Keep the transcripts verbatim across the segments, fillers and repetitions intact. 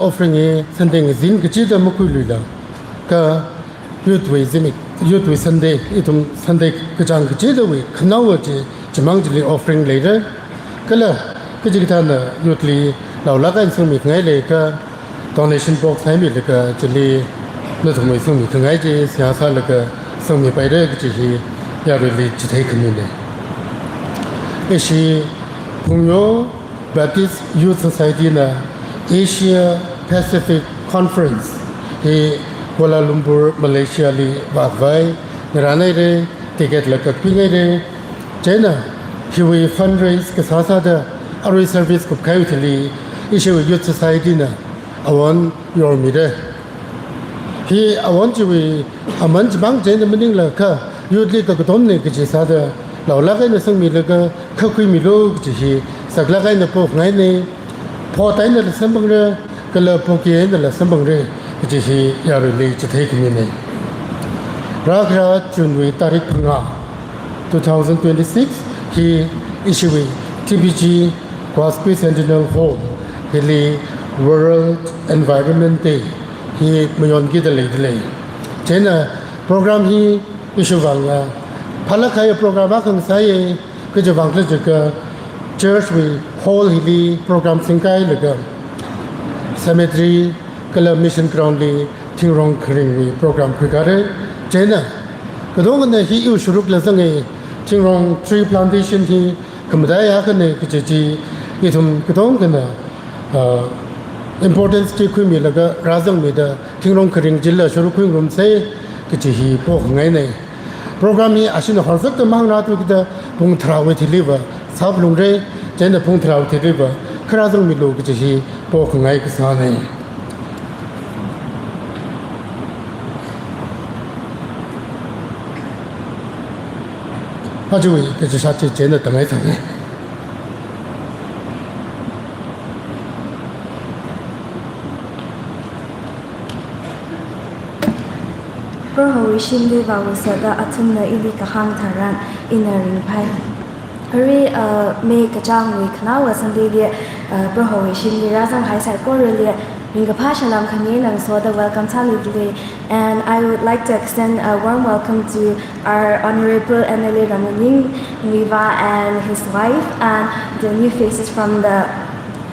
offering hi Sunday ngazin kachida makhuiluila, kha youth wui zimik, youth wui Sunday, ithum Sunday kachāng kachidawui khanaowa chi, chimang chili offering leira. Kala kachikathāna youth li laolāk eina sangmi khangai leiakha, donation box haimilaga chili nathumwui sangmi khangai chi seihā sālaga sangmipaira kaji hi yaruili chithei khamina. Ishi Phungyo Baptist Youth Society na Asia Pacific Conference hi Kuala Lumpur, Malaysia li vākhavai ngarānhaira, ticket la kakpingaira. Chieina hiwui fundraise kasā sāda arui service kupkahaiwui thili ishiwui Youth Society na awon yormira. Hi awon chiwui aman chimang chieina maningla kha youth li kakatomna kaji sāda laolāk eina sangmilaga kha khuimilu kaji hi saklāk eina pokhangaina. Phot einala samphangra, kala poki einala samphangra kaji hi yaruili chithei khamina. Rākhara June wui tarik phangā, two thousand twenty-six hi ishiwui T B G Guas Bicentennial Hall hili World Environment Day hi mayonkida leidalei. Chieina program hi ishiwui vang, ah, phālāk kahai program akha ngasāya, kaja vang khala jiakha church wui hall hili program singkailaga cemetery kala mission ground li thingrong kharingwui program khuikara. Chieina katongana hi iwui sharuk la zanga, thingrong tree plantation hi khamataiya akhana kaji chi ithum katongana, ah, importance chi khuimilaga rāzangmida thingrong kharing chila sharuk khuingarumsa kaji hi pokhangaina. Program hi ashina horzakta mahāngrāthu kida pung tharāwui thiliva sāphalungra, chieina pung tharāwui thiliva kha rāzangmilu kaji hi pokhangai kasāna. Aja hi kachishāt chi chieina tāngai tāngai. Prohowui shimli vāuzata athumna ili kahāng tharan ina ringphai. Arui, uh, May kachāngwui khanaowa Sunday li, uh, Prohowui shimli rāzanghai saikorali ringkaphā salām khami ngasoda welcome sāmidalei. And I would like to extend a warm welcome to our Honorable M L A Ramnganing Muivah and his wife and the new faces from the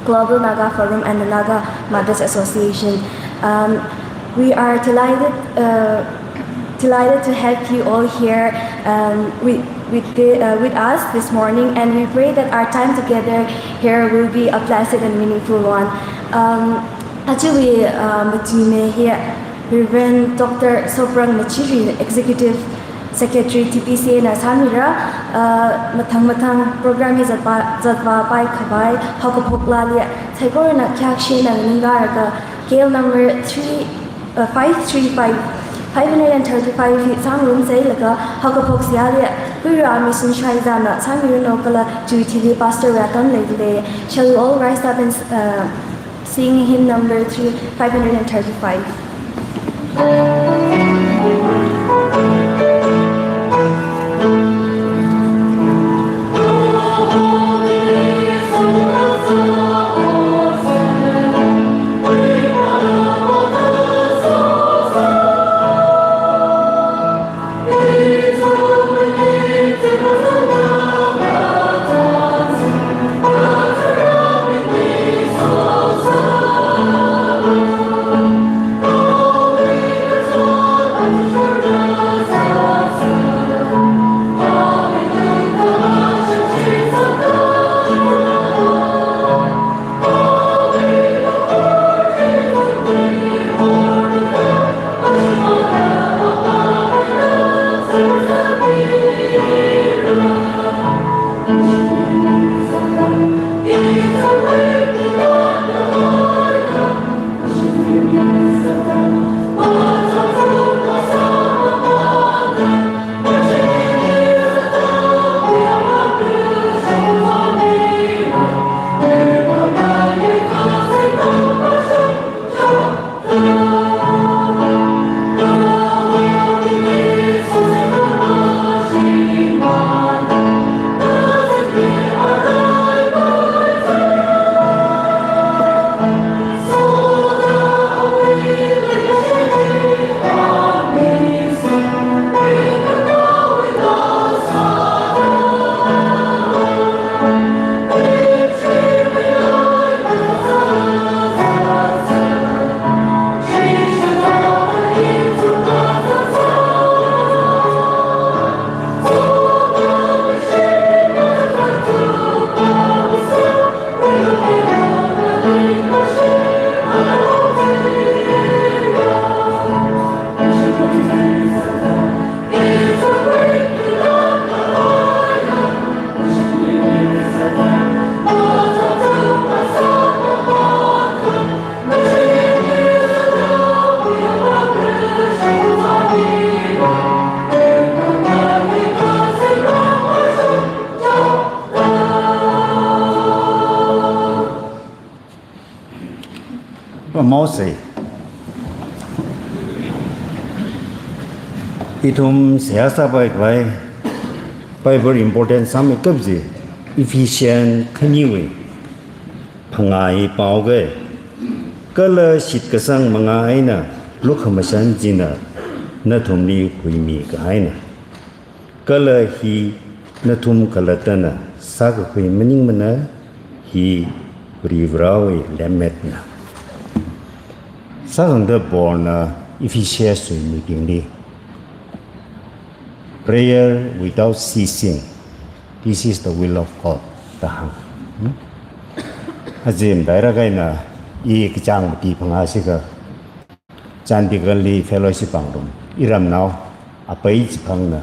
Global Naga Forum and the Naga Mothers Association. Um, we are delighted, uh, delighted to have you all here, um, with, with, the, uh, with us this morning, and we pray that our time together here will be a blessed and meaningful one. Um, ajawui, uh, matuimi hi Reverend Doctor Soprang Machiri, Executive Secretary T P C A na sāmira, uh, mathang mathang program hi zatvā, zatvāpai khavai haokaphok lali saikorana khayākshina ningkaraga K L number three, uh, five three five, five hundred and thirty-five hi sāngarumsailaga haokaphok sāli, Huira Mission Shaiza na sāngarumlu kala chiwui thili Pastor Welcome leidalei. Shall we all rise up and, uh, sing hymn number three, five hundred and thirty-five. Mose. Ithum seihā sāpai khavai Bible important sāmeikap chi Ephesian khaniwui phangā hi pao kei. Kala shitkasang mangā eina lukhamashan china nathumli huimi kahaina. Kala hi nathum khalattana sākakhui maningmana, hi Varivarāwui lemmetna. Sākhangatha Paulna Ephesuswui mibingli, "Prayer without ceasing. This is the will of God," da hāng. Hmm? Aja matailāk eina i kachāng mati phangā shikha Chandigarhli fellowship pāngrum, iramnao Apai Chiphangna,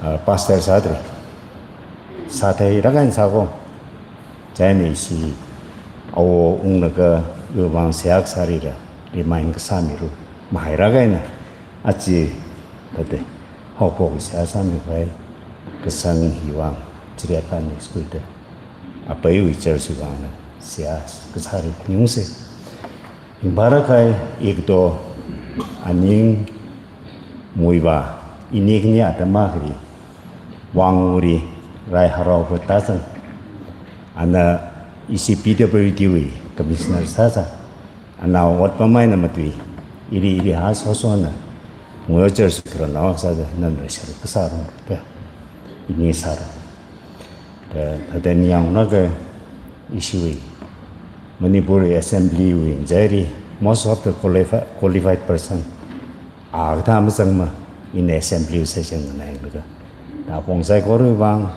ah, pastor sādalei. Sātheilāk eina sāko. Chieina ishi awo unglaga iwui vang seihā kasā rira, remind kasā milu. Mahailāk eina aja thāda haophok seihā sāmi khavai kasang hiwui vang chiriyat pani school da Apaiwui church wui vangna seihā kasā ri khuiungsa. Ringphālāk kahai ikato aning muiva, ini khani atam akhali Wangwuri Rai Harao kho tāzang. Ana ishi P W D wui commissioner sāsa. Ana ot pamai na matui, ili ili ha sosona. Ngoyo church khuranao sāsa, nana share kasā rong da. Ini sāra. Da, da, da ningyāng na ka ishiwui Manipur Assembly wui ngachaili, most of the qualifi-, qualified person a kathā mazangma, ina assembly session nganālaga. Da apong saikorawui vang,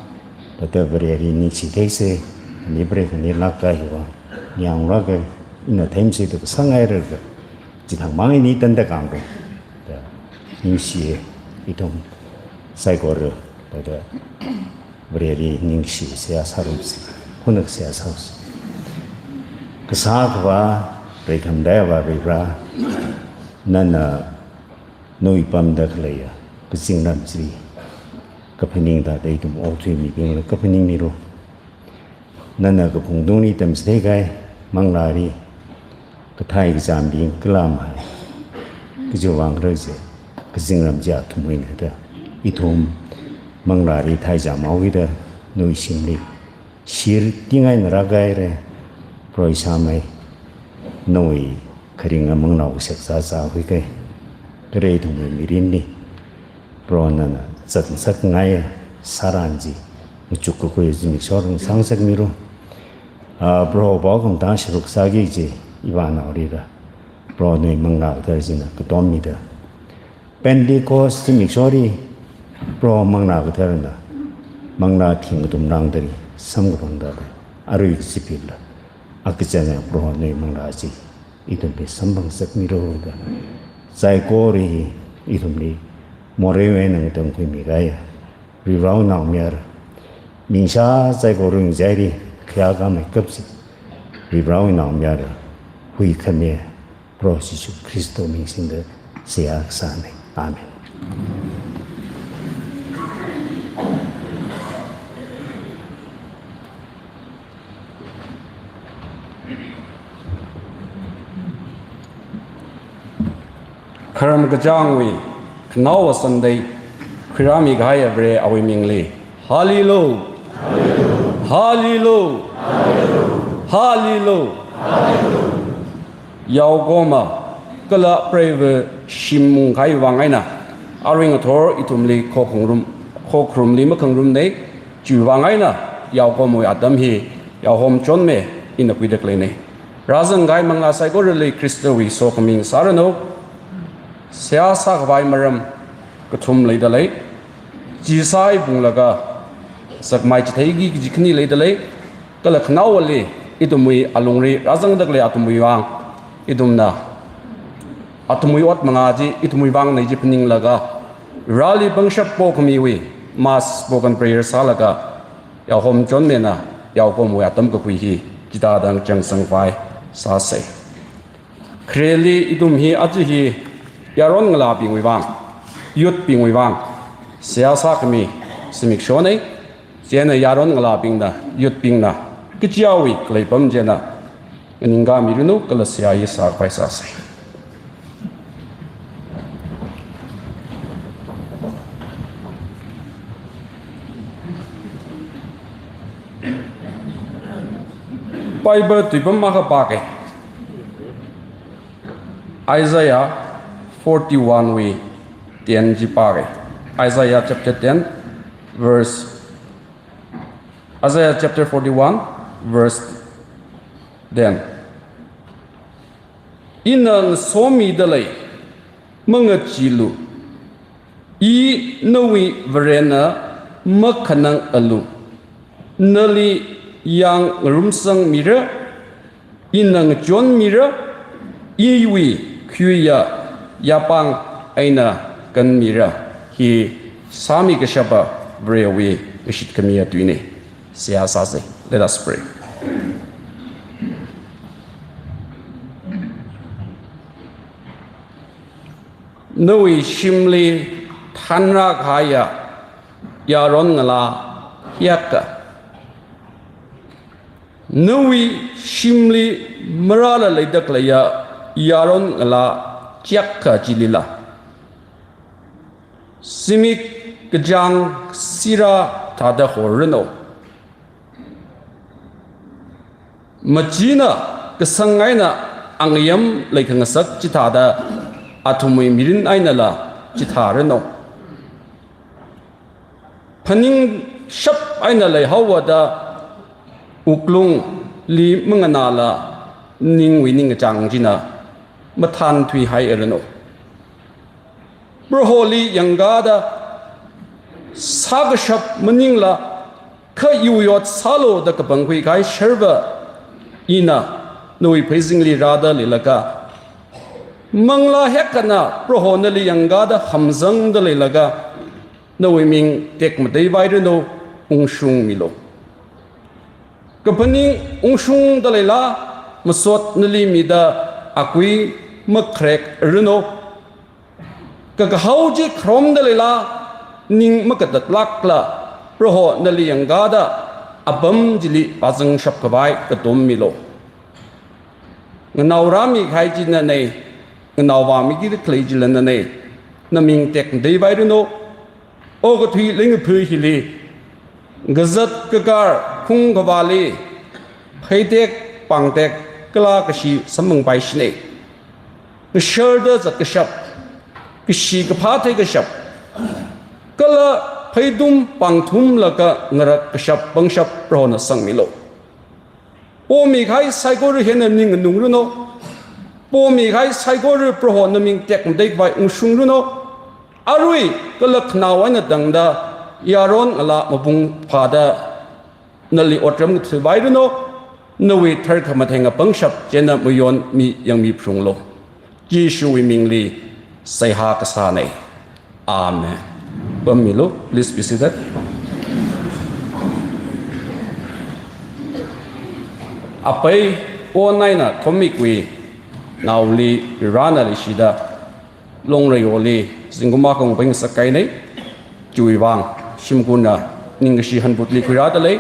thāda Vareli ningshi theisa, ani Vare khanilāk kahai vang, ningyāng lāk eina ina themsi da kasang ai rarga. Chithang mang ini tanda kangko. Da, ningshi, ithum saikora, thāda Vareli ningshi seihā sārumsa, hunak seihā sārumsa. Kasā Akhava, Reikhamda Avā Varivara, nana nawui pamda khaleiya kazingram chili kaphaning thāda ithum okathui mibingli kaphaning milu. Nana kaphung tungli tamchitheikahai manglāli kathei kachāmbing kalam hai. Kajiwui vang khala chi, kazingram chi athumwui eina da. Ithum manglāli theichām haokida nawui shimli shirting eina rākahai re, Proho Ishāmei, nawui kharinga manglā kasā sāsā huikahai. Kharei ithumwui mirinli Proho nana zatngasakngaiya sāran chi, machuk kakhui zimiksho rāngasakmilu. Ah, Proho pao khamatang sharuk sāki kaji ivānaoli da, Proho nawui Manglā Kathara china katommida, Pentecost zimiksholi Proho Manglā Katharana manglā thing kathum rāngda, samkaphang thāda, arui kazipla, akachanga Proho nawui manglā chi ithumli samphangngasakmilu da. Saikora hi ithumli moreiwui eina ngatangkhuimi kahaiya Varivarāwui naomayara, mingshā saikorawui ngachaili khayā kameikap chi Varivarāwui naomayara huikhamiya Proho Jishu Khristawui ming singda seihā kasāna. Amen. Kharam kachāngwui khanaowa Sunday khuirāmi kahaiya Vare awui mingli. Hallelujah! Hallelujah! Hallelujah! Yaokoma kala preiva shim mungkahai vang eina, arui ngathor ithumli khokhungrum, khokhurumli makhangrumna, chiwui vang eina yaokomawui atam hi yaohom chonme ina khuida khaleina. Rāzangkahai manglā saikorali Khristawui sokhami ngasāranu. Seihā sākhavai maram kathum leidalei. Chi sāhaibunglaga sakmai chitheiki kaji khani leidalei. Kala khanaowali ithumwui alungli rāzangda khalei athumwui vang, ithumna athumwui ot mangā chi ithumwui vangna chi phaninglaga, Vareli pangshap pokhamiwui Mass spoken prayer sālaga, yaohom chonmena yaokomawui atam kakhui hi chithāda ngachangsangpai sāsa. Khareli ithum hi aja hi yaron ngalābingwui vang, youth bingwui vang seihā sākhami zimikshona. Chieina yaron ngalābingna, youth bingna kachiwui khalei pam chieina nganingkāmiranu kala seihā hi sākhavai sāsa. Bible tuipam akha pāka. Isaiah forty-one wui ten chi pāka. Isaiah chapter ten, verse, Isaiah chapter forty-one, verse ten. Ina ngasomida lei, mangacheealu. I nawui Varena, makhanangalu. Nali yāng ngarumsangmira, ina ngachonmira, iwui khuiya yāpāng eina kanmira. Hi sāmi kashapa Varewui ngashit khamiya tuina. Seihā sāsa. Let us pray. Nawui shimli thanrā kahaiya yaron ngalā hiyākha, nawui shimli marāla leida khaleiya yaron ngalā chiyākha chilila, zimik kachāng sirā thāda horranu. Machina kasang eina angayam leikhangasak chithāda athumwui mirin einala chithāranu. Phaningshap eina leihaowa da wuklungli manganāla ningwui ningkachāng china mathānthuihai ranu. Proholi yangkāda sākashap maningla kha iwui ot sālu da kapangkhui kahai sherva ina nawui pheizingli rāda leilaga, manglā hiyākhana Proho nali yangkāda hamzangda leilaga, nawui ming tekmateivairanu, ungshungmilu. Kaphaning ungshungda leila, masot nali mida akui makharek ranu. Kakahao chi kharomda leila, ning makatatlākla, Proho nali yangkāda apam chili pāzangshap khavai katommilu. Nganao rāmi kahai chi nana, nganao vāmiki khalei chila nana, naming tekmateivairanu. Okathui leingaphei hili, kazat kakar khung kavāli, pheitek pāngtek kala kashi samphangpaishina. Ngasharda zatkashap, kashi kaphā theikashap, kala pheitum pāngthumlaga ngarakkashap pangshap Prohona sangmilu. Pomi kahai saikora hina ning nganungranu. Pomi kahai saikora Proho naming tekmatei khavai ungshungranu. Arui kala khanao eina tangda yaron ngalā mapung phāda nali otram ngathavairanu. Nawui tharkhamatheng apangshap china mayonmi yangmiphalunglu. Jishuwui mingli seihā kasāna. Amen. Pammilu, please be seated. Apai Onaina Thomikwui naoli Varena leishida Longreiyoli zingkum akha ungpai ngasak kahaina. Chiwui vang shimkhurna ningkashi hanbutli khuirāda lei.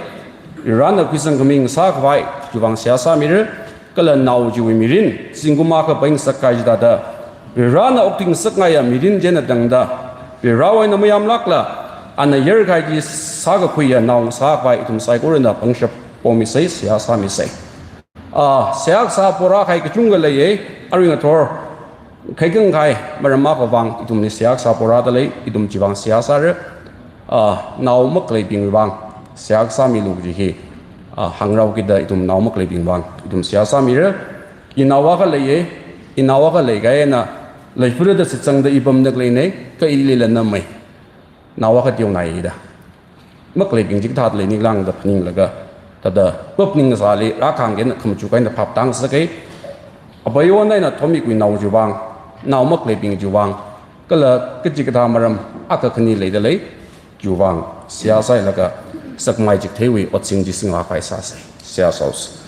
Varena khuisangkhami ngasā khavai chiwui vang seihā sāmira. Kala nao chiwui mirin zingkum akha pai ngasak kahai chithāda Varena okathui ngasakngaiya mirin china tangda Varewui eina mayamlākla ana yarkahai chi sākakhuiya nao ngasā khavai ithum saikorana pangshap pomisa, seihā sāmisa. Ah, seihā kasā pora kahai kachungkha leiya, arui ngathor khaikang kahai maram akha vang ithumli seihā kasā porāda lei, ithum chiwui vang seihā sāra. Ah, nao makhaleibingwui vang seihā kasā milu kaji hi, ah, hāngrao kida ithum nao makhaleibingwui vang ithum seihā sāmira. Inao akha leiya, inao akha leikahaina, leifura da shitsangda i pamda khaleina, kha ilila namei. Nao akha teonai da. Makhaleibing chikathā lei niklāngda phaninglaga, thāda, pap ning sāli, rākhang eina khamachuk eina phap tāngasakai. Apai Onaina Thomikwui nao chiwui vang, nao makhaleibing chiwui vang, kala kachikathā maram akha khani leida lei, chiwui vang seihā sāhailaga, sakmai chikatheiwui otsin chi singvākhavai sāsa, seihā sāsa.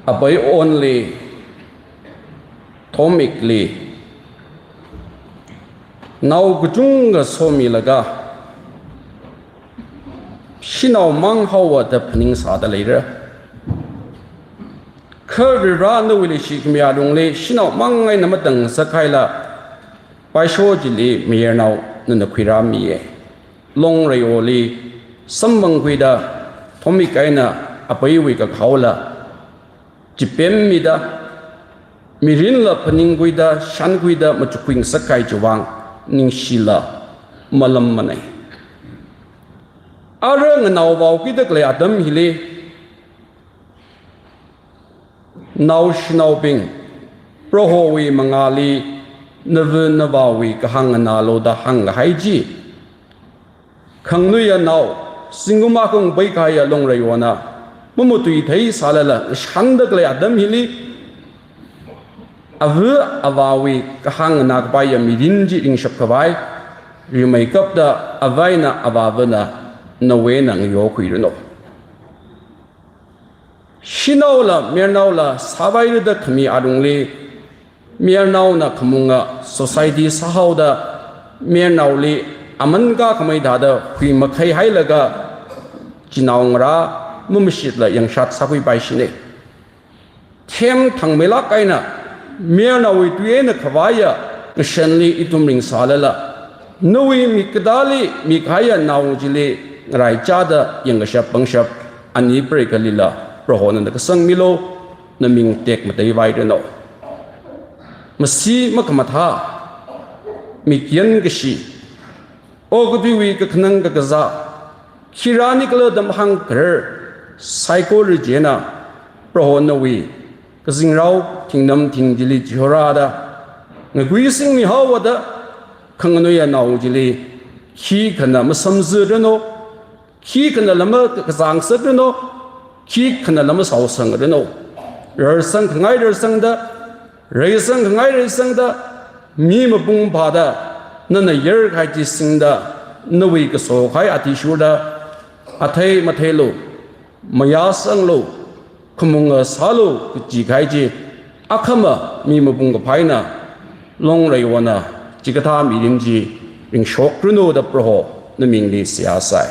Apai Onli, Thomikli, nao kachungkha somilaga, shanao mang haowa da phaningsāda leira. Kha Vare nawui leishikhami alungli shanao mang eina matang sākhaila, paisho chili mayarnao nana khuirāmiya. Longreili samphangkhuida, thomik eina apeiwui kakhaola chipemmida, mirinla phaningkhuida, shānkhuida machukkhui ngasakkahai chiwui vang ningshila malammanei. Ara nganaovao kida khalei atam hili, naoshinaobing, Prohowui mangāli nava navāwui kahāng nganālu da hāngkahai chi, khanganuiya nao, zingkum akha ngapei kahaiya Longreiwona mamatuithei sālala shānda khalei atam hili, ava avāwui kahāng nganākapaiya mirin chi ringshap khavai, rimeikapta ava eina avāvana nawui eina ngayokhuiranu. Shanaola mayarnaola sāvaira da khami alungli, mayarnaona khamunga society sāhaoda, mayarnaoli aman kakhamei thāda huimakhai hailaga, chinaongarā mamashitla yangshat sākhuipaishina. Themthangmeilāk eina mayarnaowui tui eina khavaiya ngashanli ithum ringsālala, nawui mik katāli mikahaiya nao chili ngaraichāda yangkashap pangshap ani preikalila Prohona nana kasangmilu, naming tekmateivairanu. Masi makhamathā, mikyan kashi, okathuiwui kakhanang kakazā, khi rānikhala da mahāngkharar saikora china, Proho nawui kazingrao thingnam thing chili chihorāda, ngakuisingmi haowa da khanganuiya nao chili khikhana masamzaranu, khikhanala makazāngasakngaranu, khikhanala masaosangngaranu. Rarsang khangai rarsangda, reisang khangai reisangda, mi mapung phāda, nana yarkahai chi singda, nawui kaso kahai athishurda, athei matheilu, mayāsanglu, khamunga sālu kaji kahai chi, akhama mi mapung kaphā eina Longreiwona chikathā mirin chi ringshokranu da Proho namingli seihā sai.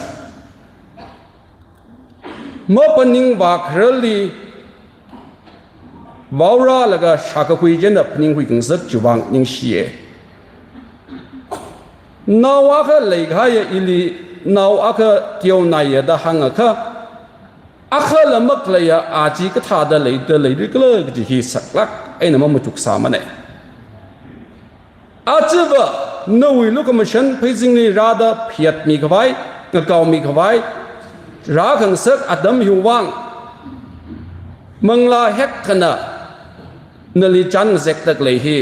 Maphaningvā khararli vaorālaga shākakhui china phaningkhui khangasak chiwui vang ningshiya. Nao akha leikahaiya ili nao akha teonaiya da hāngakha, akhala makhaleiya a chi kathāda leida leirikhala kaji hi saklāk eina mamachuksāmanei. Ajava nawui lukhamashan pheizingli rāda phayātmi khavai, ngakaomi khavai, rākhangasak atam hiwui vang, manglā hekkhana nali chān ngazekda khalei hi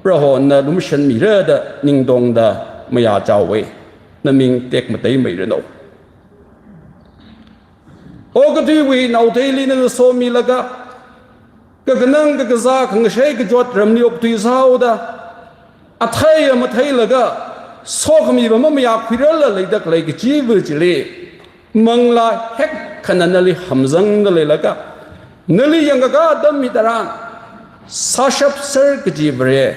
Prohona lumashanmira da ningtongda mayāchaowa. Naming tekmateimeiranu. Okathuiwui naotheili nana somilaga, kakhanang kakazā khangashei kachot ramli okthui sāhaoda, atheiya matheilaga, sokhamiva mamayākhuirarla leida khalei kachiva chili, manglā hekkhana nali hamzangda leilaga, nali yangkakā atam hitharan, sāshapser kaji Vare,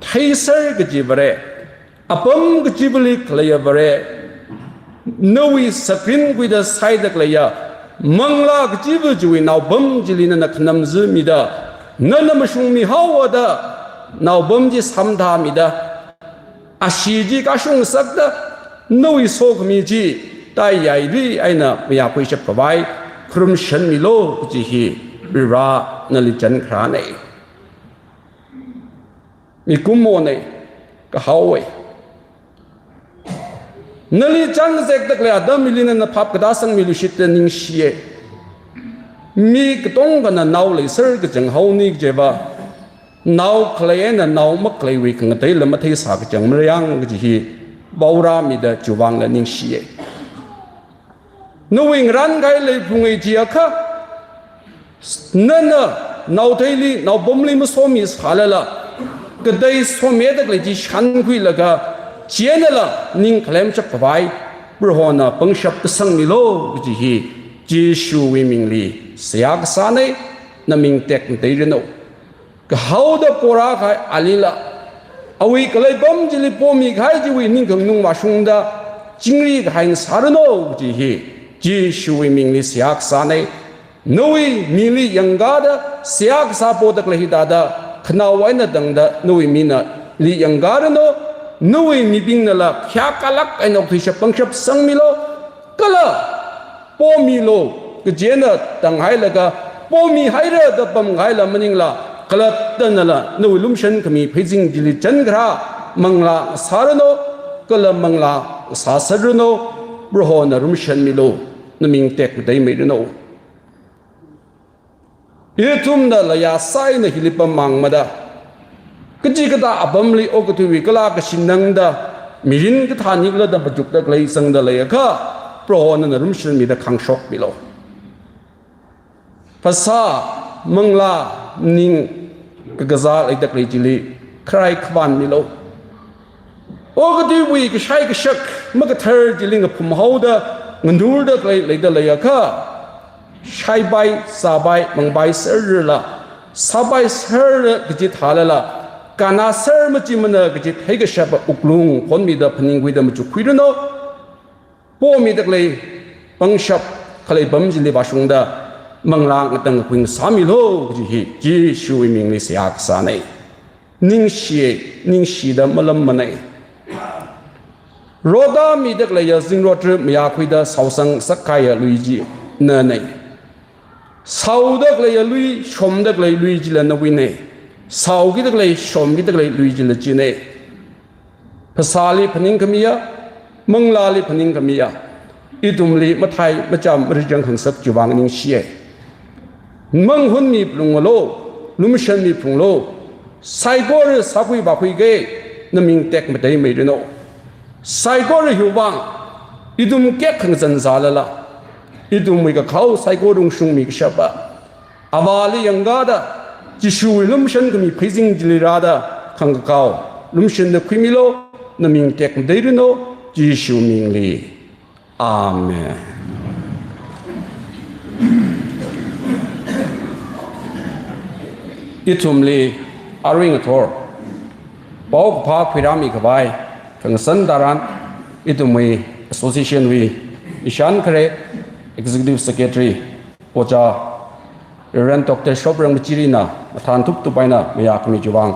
theiser kaji Vare, apam kachivali khaleiya Vare, nawui sakrin khuida saida khaleiya manglā kachiva chiwui naopam chili nana khanamzamida, nana mashungmi haowa da, naopam chi samthāmida, ashee chi kashung ngasakta, nawui sokhami chi taiyairi eina mayākhuishap khavai khuirumshanmilu kaji hi Vare nali chān kharānei. Mikummonei, kahaowei. Nali chān ngazekda khalei atam hili nana phap katā sangmiluishit da ningshiya. Mi katongkhana nao leiser kachang haoni kajiva, nao khalei eina nao makhaleiwui khangateila matheisā kachang marayang kaji hi vaorāmida chiwui vangla ningshiya. Nawui ngarānkahai leiphunga chiakha, nana naotheili, naopamli masomi sālala, katei somida khalei chi shānkhuilaga, chieinala ningkhalem chap khavai Prohona pangshap kasangmilu kaji hi Jishuwui mingli seihā kasānei. Naming tekmateiranu. Kahaoda porākahai alila, awui khalei pam chili pomi kahai chiwui ningkhanganung vāshungda, chingri kahai ngasāranu kaji hi Jishuwui mingli seihā kasānei. Nawui mili yangkāda seihā kasā poda khalei hithāda, khanao eina tangda nawui minali yangkāranu, nawui mibingnala khayākalāk eina okthuishap pangshap sangmilu, kala pomilu, kajina tanghailaga pomihaira da pamhaila maningla, khalattanala nawui lumashan khami pheizing chili chānkarā manglā ngasāranu, kala manglā ngasāserranu, Prohona lumashanmilu, naming tekmateimeiranu. Ithumna layā sāi eina hili pam mang mada, kachikathā apamli okathuiwui kala kashin nangda, mirin kathā nikhala da machukda khalei sangda leiakha, Prohona nana lumashanmida khangashokmilu. Phasā, manglā, ning, kakazā leida khalei chili kharai khavānmilu. Okathuiwui kashai kashak makathar chili ngaphumhaoda, nganurda khalei leida leiakha, shaipai, sāpai, mangpaiserrala, sāpaiserra kaji thālala, kannāser machimana kaji theikashapa wuklung honmida phaningkhuida machukkhuiranu. Pomida khalei pangshap khalei apam chili vāshungda manglā ngatangkhui ngasāmilu kaji hi Jishuwui mingli seihā kasānei. Ningshi, ningshida malammanei. Rotda mida khaleiya zingrot tara mayākhuida shaosang sakkahaiya lui chi nanei. Shaoda khaleiya lui, shomda khalei lui chila nawuinei. Shaokida khalei, shomkida khalei lui chila chinei. Phasāli phaningkhamiya, manglāli phaningkhamiya, ithumli mathei macham marichang khangasak chiwui vang ningshiyei. Manghunmi phalunglu, lumashanmi phalunglu, saikora sākhui vākhuiki, naming tekmateimeiranu. Saikora hiwui vang, ithum kek khangazan sālala, ithumwui kakhao saikora ungshungmi kashapa Avāli yangkāda, Jishuwui lumashan khami pheizing chili rāda, khangakao lumashanna khuimilu, naming tekmateiranu, Jishu mingli. Amen. Ithumli arui ngathor paokaphā khuirāmi khavai khangasan tharan, ithumwui association wui ishan khare, executive secretary, Ojā Reverend Doctor Shoprang Machirina mathān thupthup eina mayākhami chiwui vang,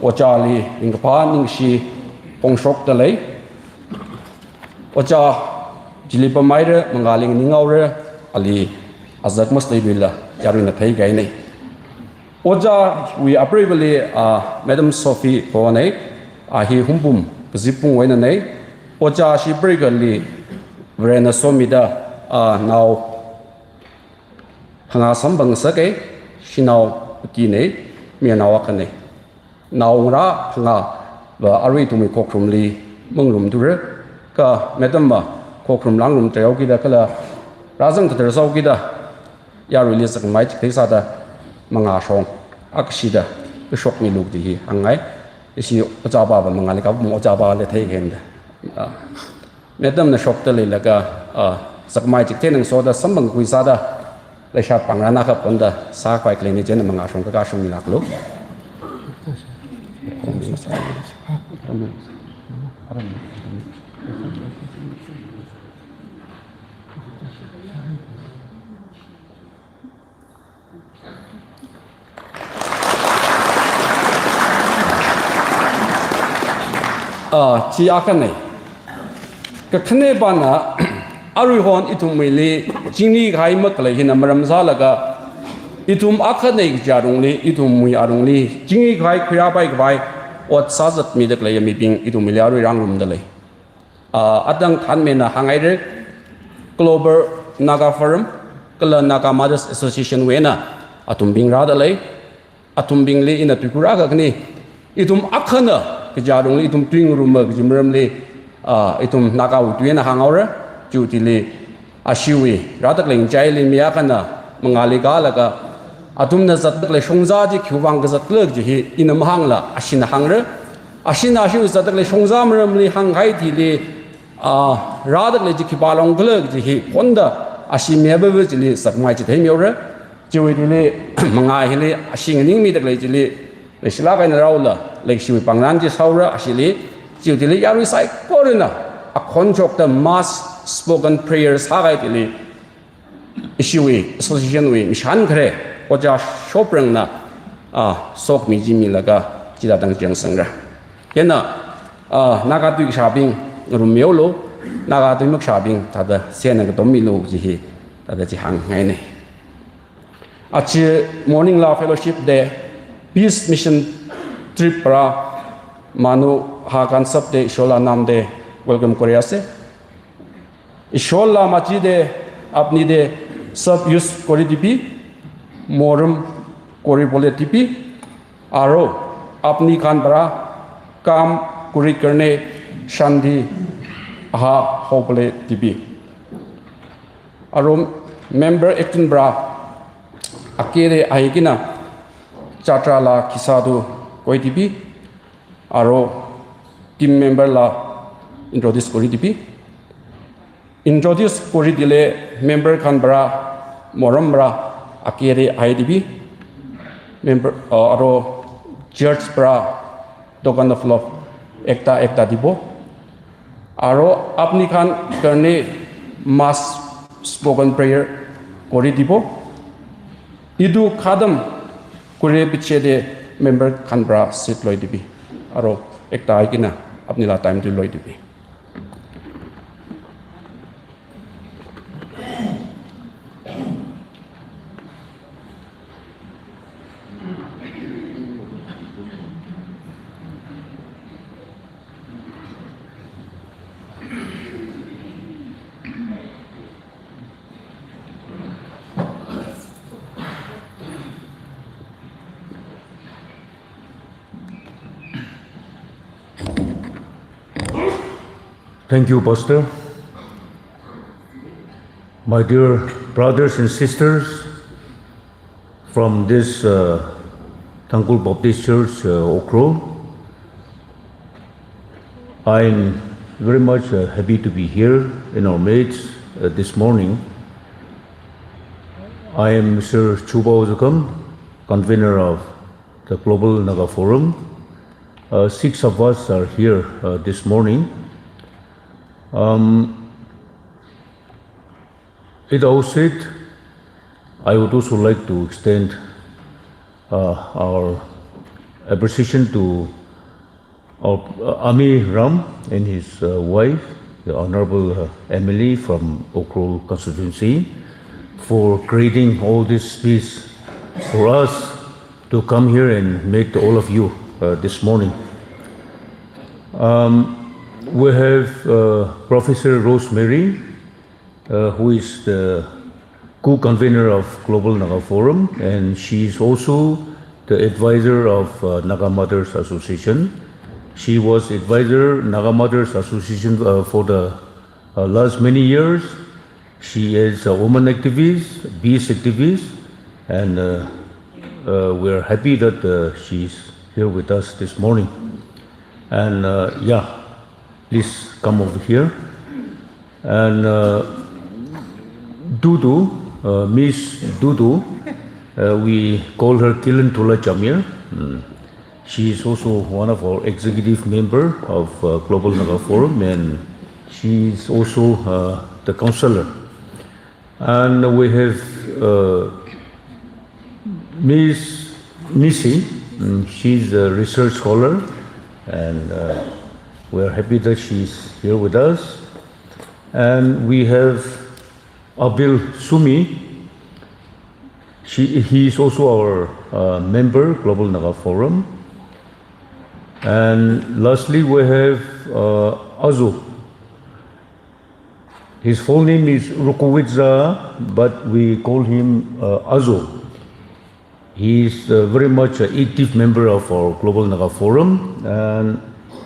Ojāli ringkaphā ningshi phongshokda lei. Ojā chili pamhaira, mangāli nganingaora, ali azak masleiluila yaruina theikahainei. Ojāwui apreivali, ah, Madam Sophie Phonei, ah, hi Hungpung kazipbing einanei. Ojā shipreigali Varena somida, ah, nao phangā samphang ngasakei, shanao atinei, mayarnao akhanei. Naongarā phangāva arui ithumwui khokharumli mangarumthura, kha Madam va khokharum lāngarumthuihaokida kala rāzang khathar sāhaokida, yaruili zakmai chithei sāda mangā shong akashida kashokmilu kaji hi hāngngai. Ishi Ojāpava mangāli kapam Ojāpali theikahai da. Ah, Madam na shokda leilaga, ah, zakmai chithei ngasoda samphangkhui sāda, leisha pāngrana kaponda sākhavai khaleina chieina mangā shong kakā shongmilāklu. Ah, chi akhanei. Kakhanepana, aruihon ithumwuili chingri kahai makhalei hina maram sālaga, ithum akhanei kaja lungli, ithumwui alungli chingri kahai khuirāpai khavai ot sāzatmida khaleiya mibing ithumwuili arui rāngarumda lei. Ah, atang thānmena hānghaira, Global Naga Forum, kala Naga Mothers Association wui eina athumbing rāda lei. Athumbingli ina tuikhur akha khani, ithum akhana kaja lungli ithum tuingaruma kaji maramli, ah, ithum Nagawui tui eina hānghaora, chiwui thili ashiwui rāda khalei ngachaili mi akhana mangāli kālaga, athumna zatda khalei shongza chi khiwui vang kazatkhala kaji hi ina mahāngla, ashina hāngra. Ashina ashiwui zatda khalei shongza maramli hānghai thili, ah, rāda khalei chi khipā longkhala kaji hi phonda, ashi mi apapa chili zakmai chithei mihaora. Chiwui thili mangā hili ashi nganingmida khalei chili leishilāk eina rāula, leishiwui pāngran chi sāhaora ashili. Chiwui thili yarui saikorana khonchokta mass spoken prayer sākahai chili, ishiwui association wui mishan khare, Ojā Shoprangna, ah, sokmi jimilaga, chithāda tangchang sangra. Chieina, ah, Naga tui kashābing, ngarummilu, Naga tui makashābing, thāda sena katommilu kaji hi, thāda chi hāngngaina. Aja morning la fellowship day, peace mission trip para, manu ha kansap day, shola nam day, welcome kore ase. Ishorla machi de, apni de, sab use kori dibi, morum kori bole dibi, aro apni khan para, kam kuri karne, shanti ha ho bole dibi. Aro member acting para, akere aigina, chatra la kisa du koi dibi, aro team member la introduce kori dibi. Introduce kori dile member khan para, morum para, akere ai dibi. Member, uh, aro church para, token of love, ekta ekta dibo. Aro apni khan karne mass spoken prayer kori dibo. Idu khadam kure piche de member khan para seat loi dibi. Aro ekta aigina apni la time tu loi dibi. Thank you, Pastor. My dear brothers and sisters from this, uh, Tangkhul Baptist Church, uh, Ukhrul, I'm very much, uh, happy to be here in our midst, uh, this morning. I am Mister Chuba Ozakam, convener of the Global Naga Forum. Uh, six of us are here, uh, this morning. Um, at the outset, I would also like to extend, uh, our appreciation to our, uh, Ami Ram and his, uh, wife, the Honorable, uh, M L A from Ukhrul constituency, for creating all this space for us to come here and meet all of you, uh, this morning. Um, we have, uh, Professor Rosemary, uh, who is the co-convener of Global Naga Forum, and she is also the advisor of, uh, Naga Mothers Association. She was advisor Naga Mothers Association, uh, for the, uh, last many years. She is a woman activist, peace activist, and, uh, uh, we are happy that, uh, she is here with us this morning. And, uh, yeah, please come over here. And, uh, Dudu, uh, Miss Dudu, uh, we call her Kilan Tula Jamir. Mm. She is also one of our executive member of, uh, Global Naga Forum, and she is also, uh, the counselor. And we have, uh, Miss Nisi. Mm, she's a research scholar, and, uh, we are happy that she's here with us. And we have Abil Sumi. She, he is also our, uh, member, Global Naga Forum. And lastly, we have, uh, Azu. His full name is Rukowitza, but we call him, uh, Azu. He is, uh, very much an active member of our Global Naga Forum, and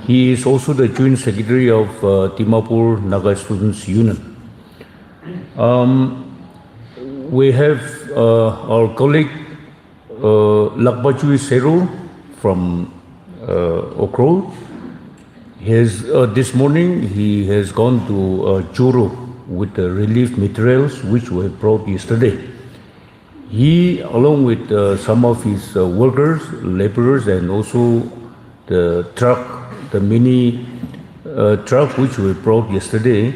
he is also the Joint Secretary of, uh, Dimapur Naga Students Union. Um, we have, uh, our colleague, uh, Lakpachui Seru from, uh, Ukhrul. He has, uh, this morning, he has gone to, uh, Churu with the relief materials which were brought yesterday. He, along with, uh, some of his, uh, workers, laborers, and also the truck, the mini, uh, Uh, truck which we brought yesterday,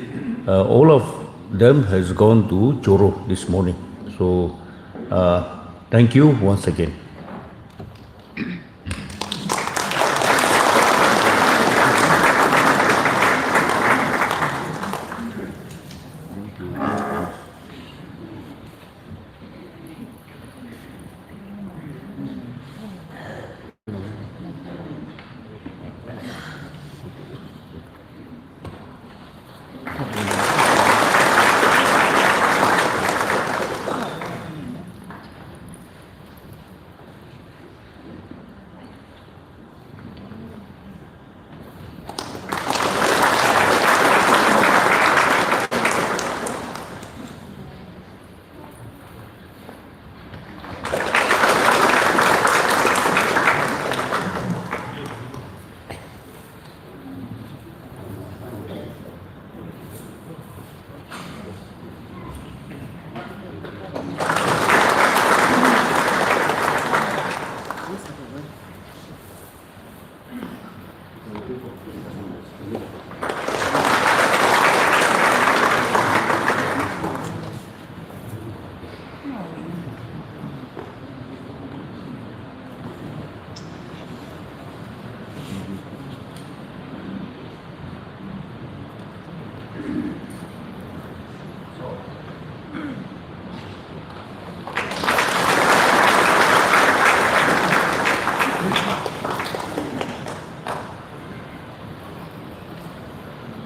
uh, all of them has gone to Joro this morning. So, uh, thank you once again.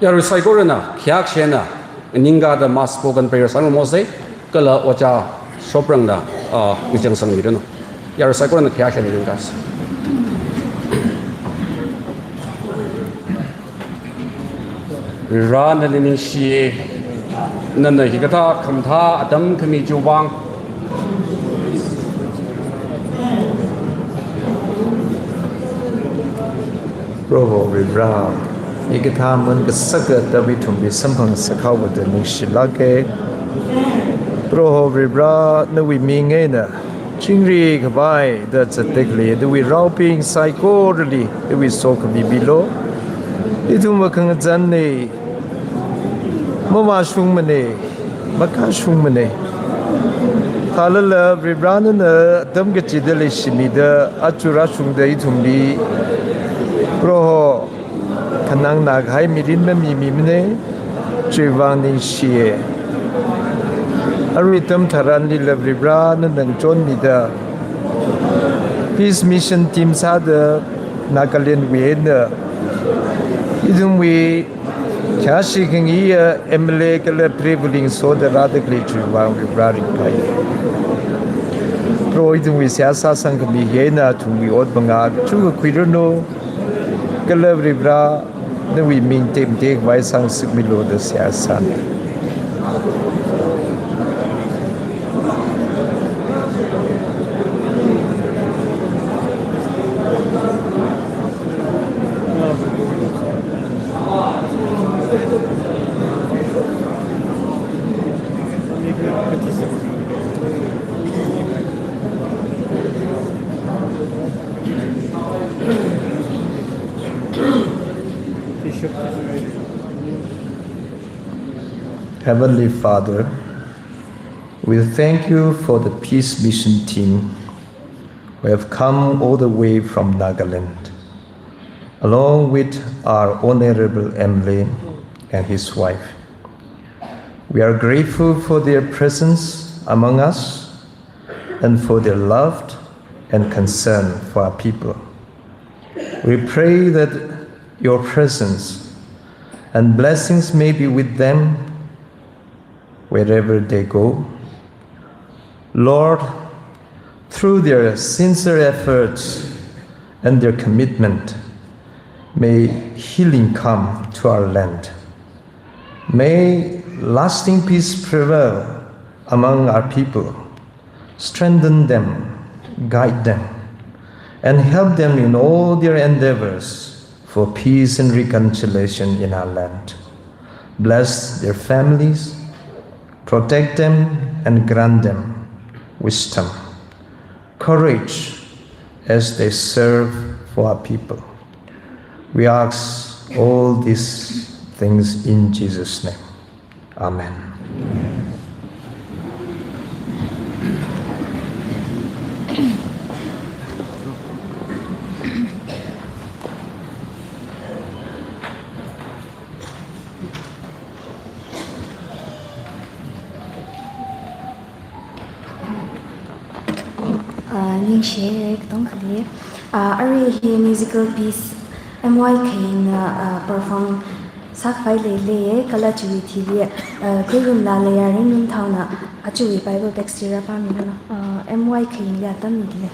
Yarui saikorana khayākashina ningkada mass spoken prayer sangmose, kala ojā Shoprangna, ah, michang sangmiranu. Yarui saikorana khayākashina ningkada. Varivara nali ningshiye, nana hikathā khamathā atam khami chiwui vang. Proho Varivara, hikathā amun kasaka atam ithumli samphang sākhavai da ningshilāke. Proho Varivara, nawui ming eina chingri khavai da zatdalei, nawui raobing saikorali nawui sokhami milu. Ithum akhangazanne, mavāshungmane, makashungmane. Thālala Varivara nana atam kachida leishimida, aja rāshungda ithumli, Proho, khanangnā kahai mirin mamimimane, chiwui vang ningshiye. Arui atam tharanlila Varivara nana ngachonmida, Peace Mission team sāda Nagalandwui eina ithumwui khayāshi khangayi M L A kala prevalent soda rādalei chiwui vang Varivara ringphāye. Proho, ithumwui seihā sāsangkhami hi eina athumwui ot mangā chukakhuiranu, kala Varivara nawui ming tekmatei khavai sangsikmilu da seihā sāna. Heavenly Father, we thank you for the Peace Mission team who have come all the way from Nagaland, along with our Honorable M L A and his wife. We are grateful for their presence among us and for their love and concern for our people. We pray that your presence and blessings may be with them wherever they go. Lord, through their sincere efforts and their commitment, may healing come to our land. May lasting peace prevail among our people. Strengthen them, guide them, and help them in all their endeavors for peace and reconciliation in our land. Bless their families, protect them, and grant them wisdom, courage as they serve for our people. We ask All these things in Jesus' name. Amen. Ah, ningshi katongali. Ah, arui hi musical piece M Y Khayingna, ah, perform sākhavai leilei, kala chiwui thili, ah, Khuirumla Leiya Ringlunthao na, ah, chiwui Bible text chi rāpāmilo. Ah, M Y Khayingli atam miki.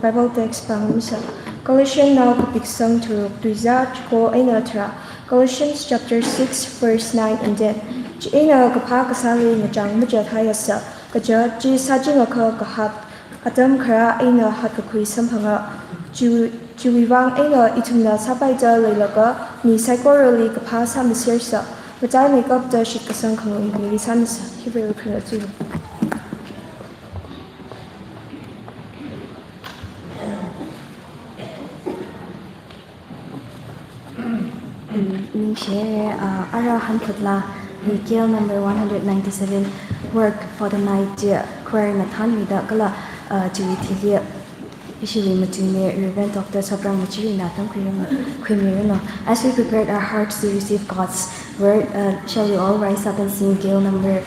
Bible text pāngmisa. Colossians nao kapiksang tharuk, tuiza chiko eina tharā. Colossians chapter six, verse nine and ten. Chieina kaphā kasāli ngachang machāthaiasa, kaja chi sāchingakha kahak atam kharā eina hatkakhui samphanga. Chi, chiwui vang eina ithumna sāpaida leilaga mi saikorali kaphā sāmisersa, mataimeikapta shitkasang khangayi mili sāmisa. Hiwui vang khangayi. Ningshi, ah, ara hanphut lāli K L number one hundred ninety-seven, Work for the Night, ah, choir na thānmida kala, ah, chiwui thili ishiwui matuimi Reverend Doctor Saprang Machirina tamkhuiranu, khuimiranu. As we prepare our hearts to receive God's word, uh, shall we all rise up and sing K L number,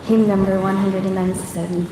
hymn number one hundred ninety-seven?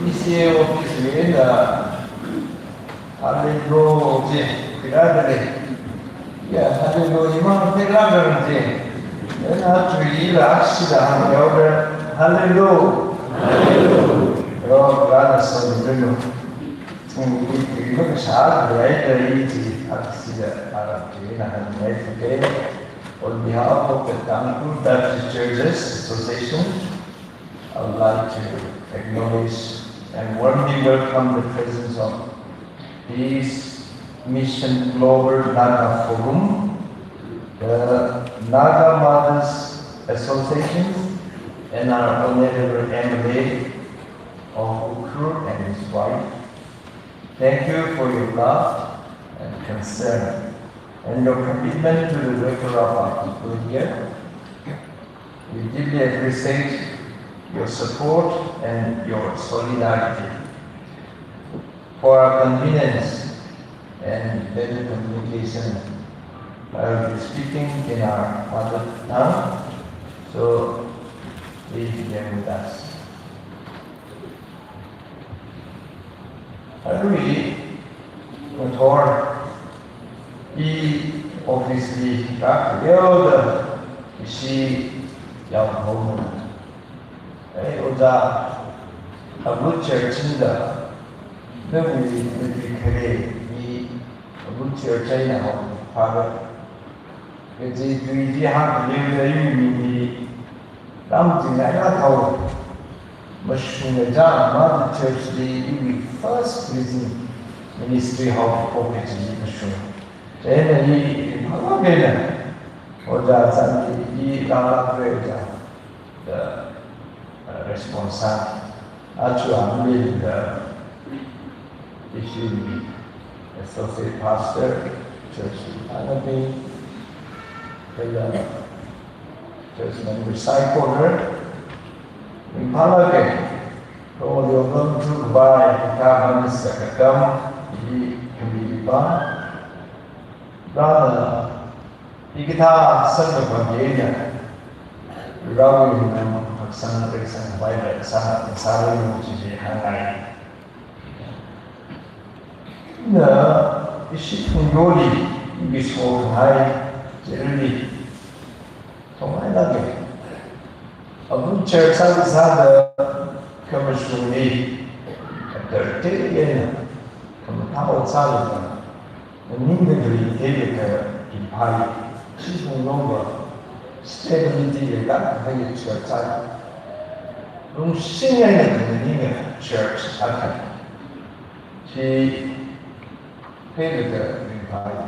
Isi office wui eina, ah, Hallelujah chi khuirāda lei. Ya, Hallelujah, imang theilākra chi. Eina chuila aksida hānghaoda, Hallelujah. Hallelujah. Yo, Varena somiranu. Chungli khuimakashā leida i chi aksida hānghaoda hāngngai. On behalf of the Tangkhul Baptist Churches Association, I would like to acknowledge and warmly welcome the presence of Peace Mission Global Naga Forum, the Naga Mothers Association, and our Honorable M L A of Ukhrul and his wife. Thank you for your love and concern and your commitment to the welfare of our people here. We deeply appreciate your support and your solidarity. For our convenience and better communication, I will be speaking in our mother tongue, so please bear with us. Arui ngathor i office li rākhaleihaoda ishi yaohomana. Ei, ojā, Abut Church da, nawui nawui khare i Abut Church eina haophāra. Kaji tui chi hāngkhaleihaoda iwui ming hi rāmachingailāk haowa. Mashunga chāng Mother Church li iwui first preaching ministry haophok kaji mashunga. Chieina i, i phalāk eina, ojā chān i, i rālākra ojā, da, uh, response sā. Aja Amlin da, ishiwui associate pastor, church anabi, kala church member saikora, ringphālāka. Kho yongam chu bai, khaman sakatam, i khami ba. Rāna, hikathā sangkapam eina, Varewui ningkasang, reisang, vaila sā, sālu chi chi hāngngai. Na, ishi phungyoli, ishi sokhai, chili, thongai lagi. Abut Church sāda sāda khamashungli, kathei eina, khamathā ot sālaga, ningda khalei theilaga ringphāya. Ishi phungyoliva stability leilāk kahai church sāya. Lungshing eina khaning church sāya. Chi theilaga ringphāya.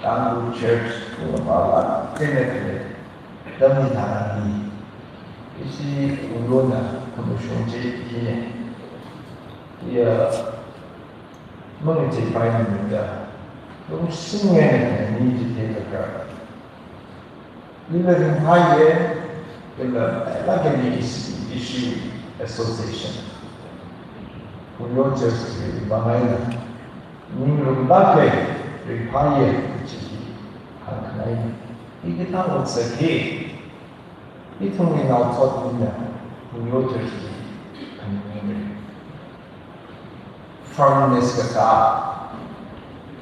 Tangkhul Church, ungapala, theilaga khalei, tammi tharani. Ishi phungyona khamashung chi hina. Iya, mangacheipaimana da, lungshing eina khaning chi theilaga. Ila ringphāya, ila, ila kami ishi, ishi association. Phungyo Church li bangaina. Ninglum lāka, ringphāya, chi hāngkhangai. Hikathā ot sāki, ithumwui naothotbingna, Phungyo Church li, khaning firmness kasā,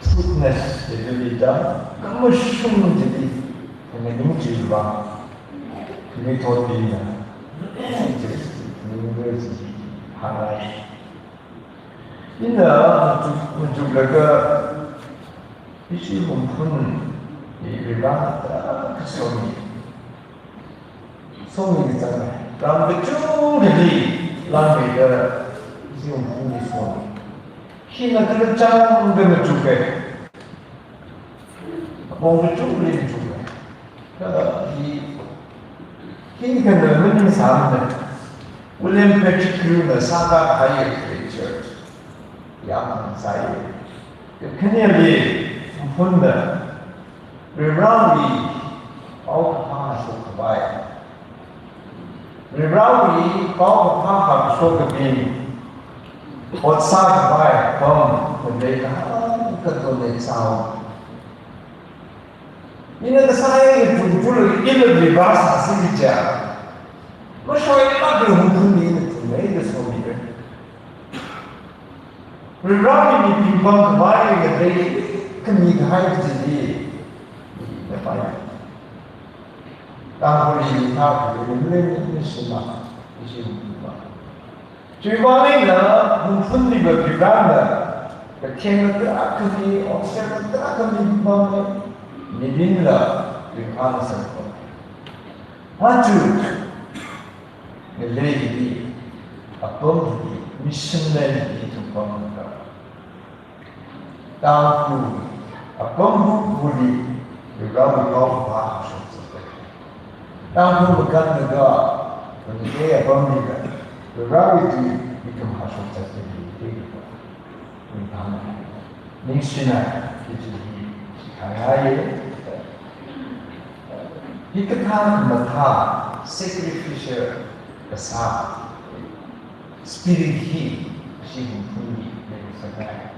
trueness chili da, khamashung chili, khanganing chili va, mi thotbingna, chili, khaning chili hāngngai. Ina machuk, machuklaga, ishi Hungpung hi Varena tarākha somi. Somi kachang, ram kachungkhali langmeida ishi Hungpung hi somi. Hina kala chang da machuka. Apong kachungkhali machuka. Kha hi, hi khana maningsāmana. William Pettigrew na sākahai church. Yāmsai. Kakhaneli Hungpungna Varewui paokaphā hāshok khavai. Varewui paokaphā hāshok khavai. Ot sākhavai apam, khanei kahāng katonei sāhaowa. Ina kasā hi chungchung ila Vare sāsi kaja. Mashoilākla Hungpungli ina chungmeida somira. Varewui mibing pamkhavai ngalei khami kahai chili, ina pai. Tangkhulli thākha ina lei ni shima, ishi Hungpung ma. Chiwui vang eina Hungpungli va Varena, katheng tarākhami, obstacle tarākhami pammi, mibingla ringphāngasakko. Aja ngalei hi, apam hi, mission land hi ithum pamlaga, Tangkhul apam hubuli Varewui paokaphā hāshok zatta. Tangkhul makan naga, Meitei apamli da, Varewui tui ithum hāshok zatta. Ningshina, kaji hi, hāngngaiya. Hikathā khamathā, sacrificial kasā, spirit hi, ishi Hungpungli leisāngai.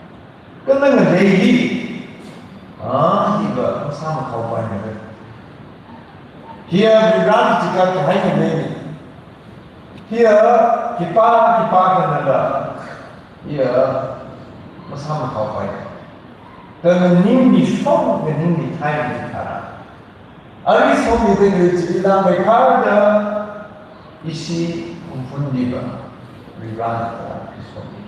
Kala ngalei hi, a, hiva masāmakhaopaimara. Hiya Varena chikatahai ngalei. Hiya khipā, khipākhanala. Hiya masāmakhaopai. Kha nganingmi shong, nganingmi thai mi thara. Ari somida khalei chili langmeikharda ishi Hungphunliva Varivarana Khristali.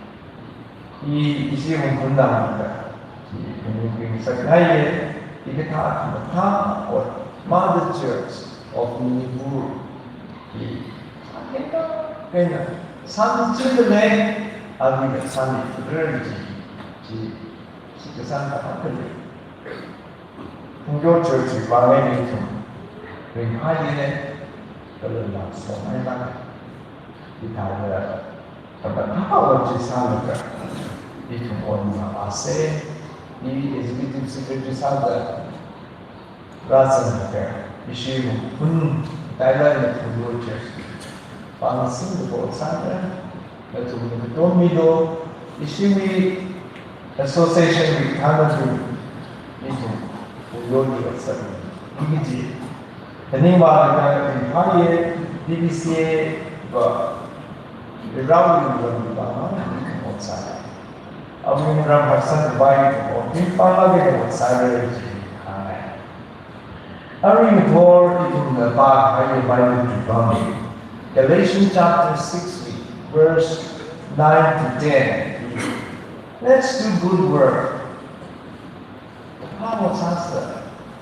I, ishi Hungphunlila, chi phaningbing sākahaiya, hikathā khamathā ot, Mother Church of Manipur, hi sākahai, kaina sāmichingda lei, arui sāmithura chi, chi, chi kasāng kathā khalei. Phungyo Church wui vang eina ithum ringphāya, kala lam song eina hithāda khamathā ot chi sālaga ithum ot ngasāsa, i Executive Secretary sāda rāzanglaga, ishi Hungphun, Thailand na Phungyo Church pāng singda ot sāda, nathumna katommilu, ishiwui association wui thānabing, ithum Phungyoli ot sāmi kaji. Khaningva laga ringphāya, D B C A va, Varivarawui lamva ithum ot sāya. Awui ram harsangkhavai ithum ot, ringphālaga ot sāra chi hānga. Arui ngathor ithumna pākahai Bible chipamli, Galatians chapter six, verse nine to ten. Let's do good work. Phāmei sāsa,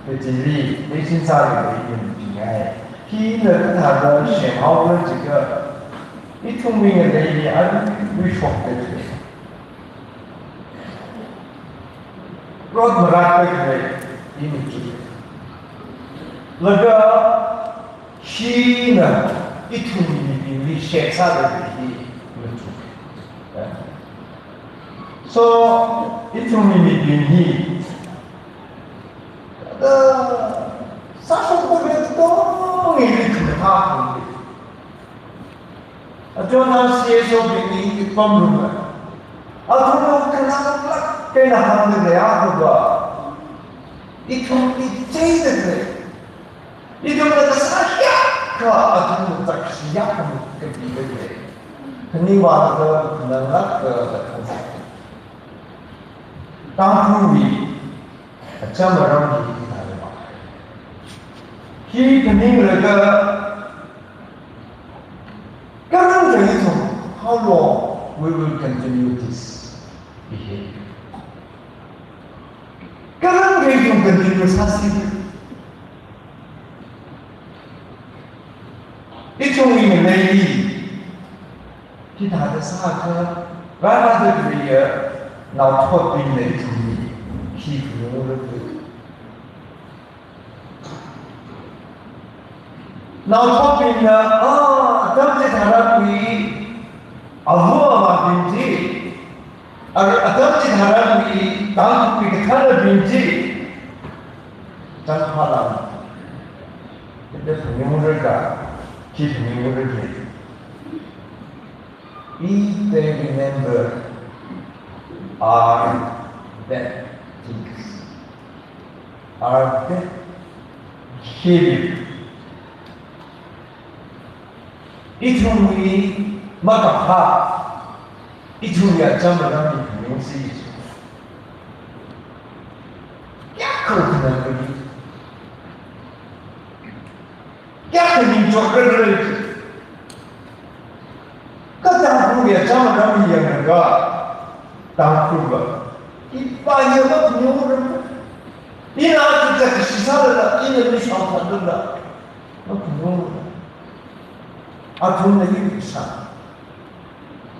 kachili, Galatians sāli ithum chingai. Hina kathāda semhaora jiakha, ithumwui ngaleili aruiwui shokta khalei, rot marakta khalei, i machuk. Laga hina ithumwui mibingli share sāda khalei hi machuk. So, ithumwui mibing hi, uh, sāshokda khalei katonga ili ithum thākhui. Athumna C S O bingli ipamrumna, athumna kananglāk eina hāngda leiakha va, ithumli cheida khalei, ithumna kasā hiyākha athumna chakshi hiyākha kapida khalei. Khaningva laga kananglāk eina hāngsa. Tangkhulwui acham aram hi hithāda va. Hi phaninglaga, kathāda ithum, how long we will continue this behavior? Kathāda ithum continue sāsi? Ithumwui ngaleili hithāda sākha, rāra da khalei ya, naothotbingna ithumli khi phaningungrakhala? Naothotbingna, ah, atam chitharanwui ava avābing chi, ar-, atam chitharanwui Tangkhulwui kathānabing chi, chānphālāk, hithāda phaningungra, khi phaningungra. If they remember our bad things, our bad behavior, ithumwui makaphā, ithumwui acham aramli phaningungsi. Kayākha khanang kali, kayākha ningchot kali. Kha Tangkhulwui acham aramli yanglaga, Tangkhulva, iva ya maphaningungmara. Ina aja chakshi sālala, ina mi shongfa lala, maphaningungmara. Athumna iwui pheisā,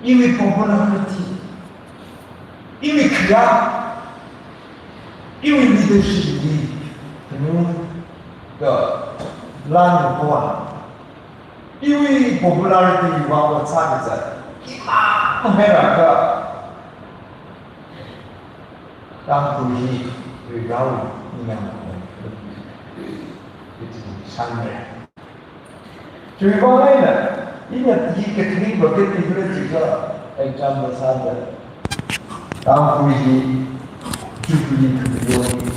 iwui popularity, iwui khayā, iwui leadership li phaningunglaga lan makoa. Iwui popularity va ot sākazat, imang hairaka. Tangkhul hi Varivarawui ningyāng, iti sāngmei. Chiwui vang eina, ina hi kathāda va kathāda khala jiakha, example sāda, Tangkhul hi Jubilee khamayoni,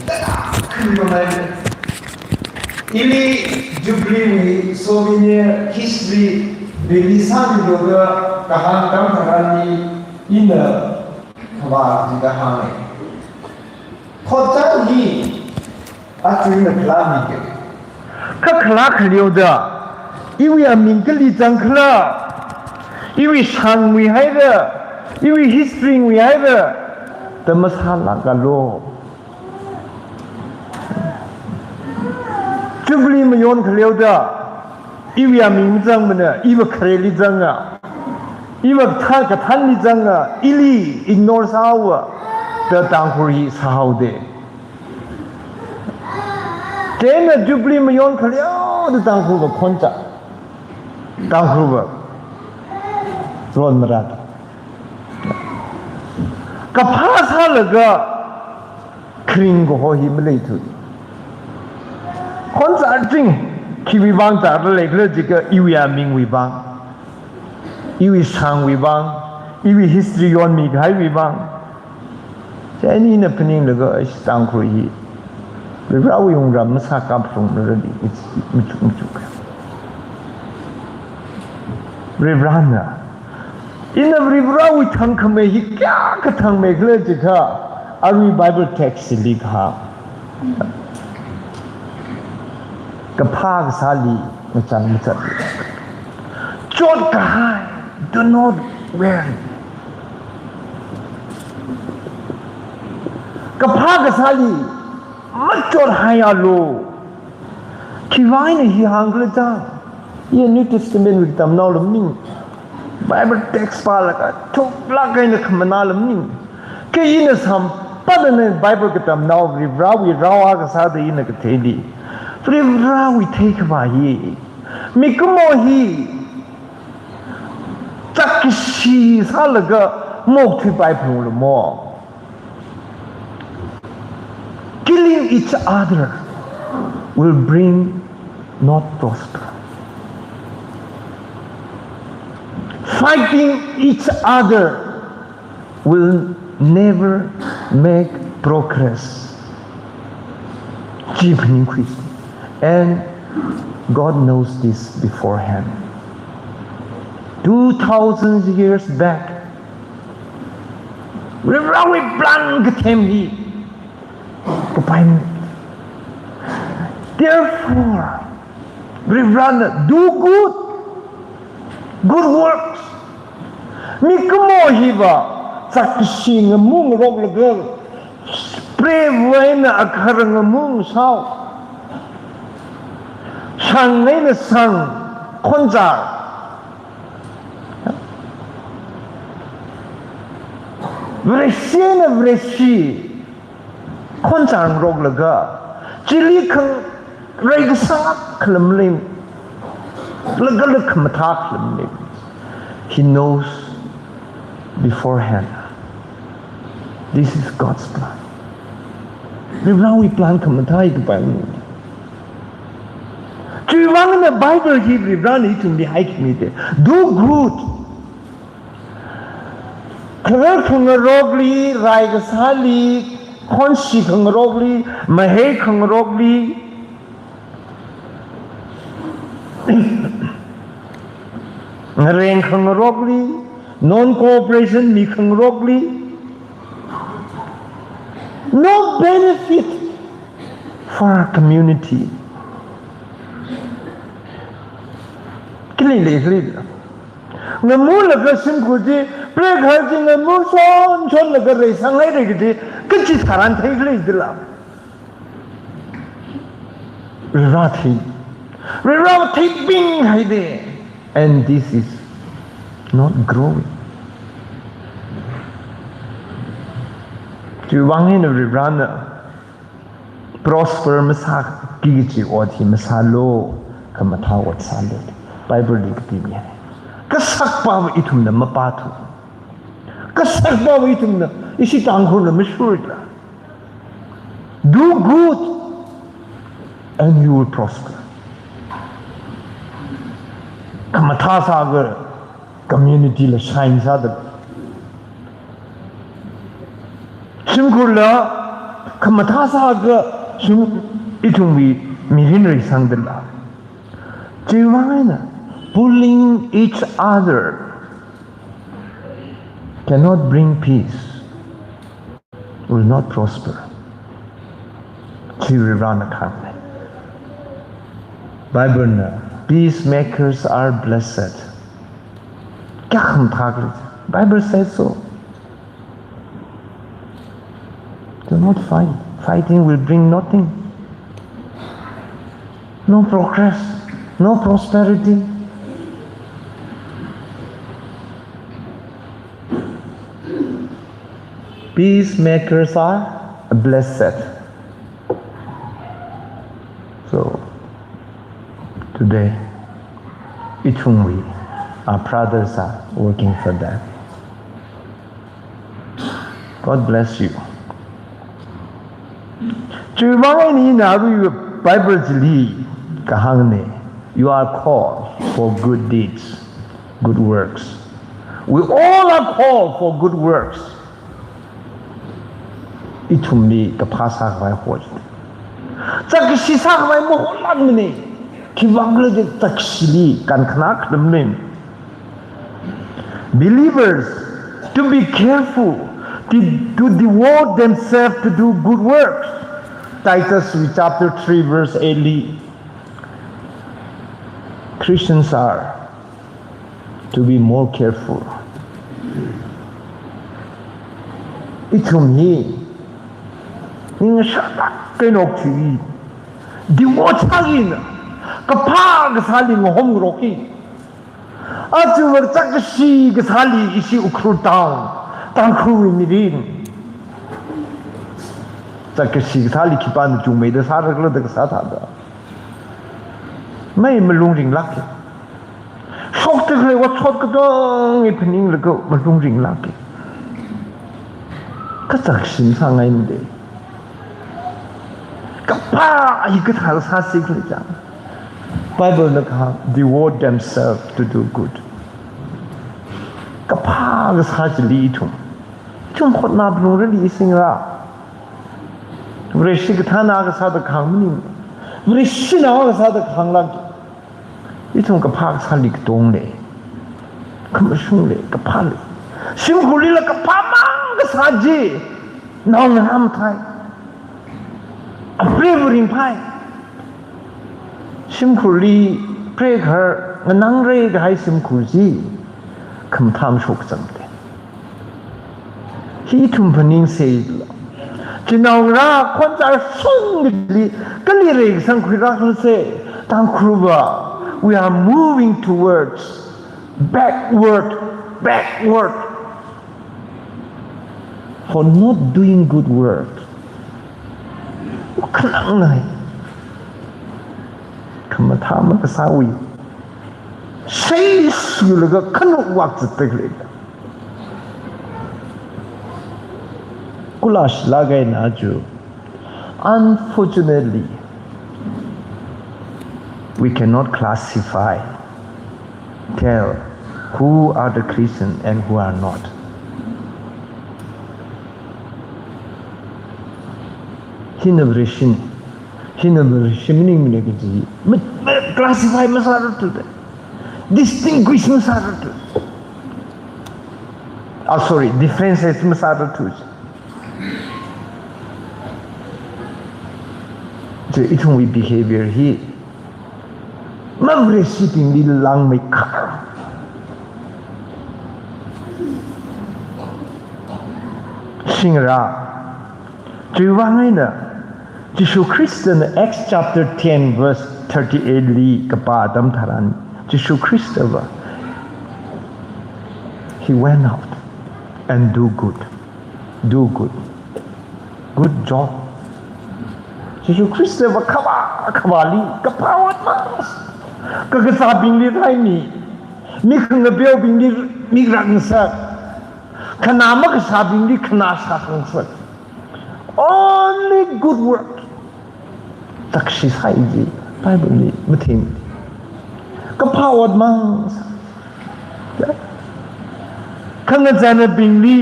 khamayoni. Ili Jubilee wui souvenir history bingli sāmilu da kahāng atam tharanli ina Vāzingda hānga. Thotchan hi achuina khalāmike. Kha khalā khaleoda, iwui aming kali zangkhala, iwui shangwui haira, iwui history wui haira, da masālākalu. Jubilee mayon khaleoda, iwui aming mazangmana, iva khareli zanga, iva katha-, kathanli zanga, ili ignore sāhaowa, da Tangkhul hi sāhaoda. Chieina Jubilee mayon khaleoda Tangkhulva khoncha, Tangkhulva ron marāta. Kaphā sālaga kharing kaho hi maleithu. Khoncha ching, khiwui vang chāda leikhala jiakha iwui amingwui vang, iwui shangwui vang, iwui history yonmi kahaiwui vang. Chieina ina phaninglaga, "Eish, Tangkhul hi Varivarawui wungram masākaphalungra," da machuk machuk. Varivarana, ina Varivarawui thangkhamei hi kayākha thangmeikhala jiakha, arui Bible text li kahāng, kaphā kasāli ngachang mazat. Chotkahai, do not worry. Kaphā kasāli machothaialu. Khiwui vang eina hi hāngkhala jiakha, i New Testament wui katamnaolu maning, Bible text pālaga thuklāk eina khamanālu maning. Kha ina samphangda Bible katamnao Varivarawui rao akha sāda ina katheili, Varivarawui theikhavā hi, mikumo hi chakkashi sālaga maokthuipaiphalunglu mo. Killing each other will bring not prosper. Fighting each other will never make progress. Chi phaningkhui. And God knows this beforehand. Two thousand years back, Varivarawui plan kathem hi kapai. Therefore, Varivarana, do good, good works. Mikumo hiva chakkashi ngamung roklaga, spray eina akhar ngamung sāo. Shang eina shang khonchar, Vareshi eina Vareshi khonchar ngaroklaga, chili khangareikasang khalam lei, laga la khamathā khalam lei. He knows beforehand. This is God's plan. Varivarawui plan khamathā hi kapai. Chiwui vang eina Bible hi Varivarana ithumli haikhami da. Do good. Kharar khangarokli, rai kasāli, khonshi khangarokli, mahai khangarokli, ngareng khangarokli, non-cooperation mi khangarokli, no benefit for our community. Kili le kili. Ngamulaga shimkhur chi, prekahai chi ngamu shon shonlaga reisanghaira kaji, kachi tharan theikhala jila. Rāthei. Rātheibing haida. And this is not growing. Chiwui vang eina Varivarana prosper masāki kaji ot hi masālu, khamathā ot sālu. Bible li katimi. Kasakpava ithumna mapāthu. Kasakpava ithumna, ishi Tangkhulna mashurla. Do good and you will prosper. Khamathā sāakha community la shine sāda. Shimkhurla khamathā sāakha shim ithumwui mirin reisangdala. Chiwui vang eina pulling each other cannot bring peace. will not prosper. Chi Varivarana kahāng. Bible na, "Peacemakers are blessed." Kayākha mathākhala? Bible says so. Do not fight. Fighting will bring nothing. No progress, no prosperity. Peacemakers are blessed. So, today, ithumwui, our brothers are working for that. God bless you. Chiwuivang eina ina arui Bible chili kahāngna, "You are called for good deeds, good works." We all are called for good works. Ithumli kaphā sākhavai hoi. Chākashi sākhavai maholākmana. Khiwuivang khala jiakha chākashili kankhanā khatamlin. Believers to be careful to, to devote themselves to do good works. Titus chapter three verse eight li, Christians are to be more careful. Ithum hi ning shāda kainok chi, devote sāki, kaphā kasāli ngahomngarokki. Aja chākashi kasāli ishi Ukhrul town, Tangkhulwui mirin, chākashi kasāli khipāna chungmeida sārakhala da kasā thāda, mai malung ringlāka. Shokta khalei otshot katonga phaninglaga malung ringlāka. Kha chākashi masāngaimada. Kaphā hi kathāla sāsi khala jiakha, Bible na kahāng, "Devote themselves to do good." Kaphā kasā chili ithum, ithum hotnāphalungrali ishi ngarā. Vareshi kathāna kasā da kahāng maning. Vareshina kasā da kahānglāka. Ithum kaphā kasāli katongla, khamashungla, kaphāla. Shimkhurlila kaphāmang kasā chi naongarā mathāi. Apreiva ringphai. Shimkhurli preikhar nganāngra kahai shimkhur chi khamathā mashok kachangda. Hi ithum phaningsei. Chinaongarā khonzar shungli kali reikasang khuirākhala se, Tangkhulva, we are moving towards backward, backward for not doing good work. Khanang nai. Khamathā makasāwui. Seisulaga khanuk vak zattak lei. Kula shilak eina aja. Unfortunately, we cannot classify, tell who are the Christian and who are not. Hina Vareshi, hina Vareshi maningmana kaji, ma, ma, classify masārarthuda. Distinguish masārarthu. Ah, sorry, differentiate masārarthu. Chi ithumwui behavior hi, ma Vareshibingli langmeikhar. Shingra. Chiwuivang eina, Jishu Khristana Acts chapter ten verse thirty-eight li kapā atam tharan, Jishu Khristava, he went out and do good. Do good. Good job. Jishu Khristava khavā, khavāli, kaphā ot masā. Kakazābingli raimi. Mik khangapeobingli mik rakngasak. Khanā makazābingli khanā sākhangasak. Only good work. Chākashi sāi ji Bible li mathei. Kaphā ot masā. Khangazanabingli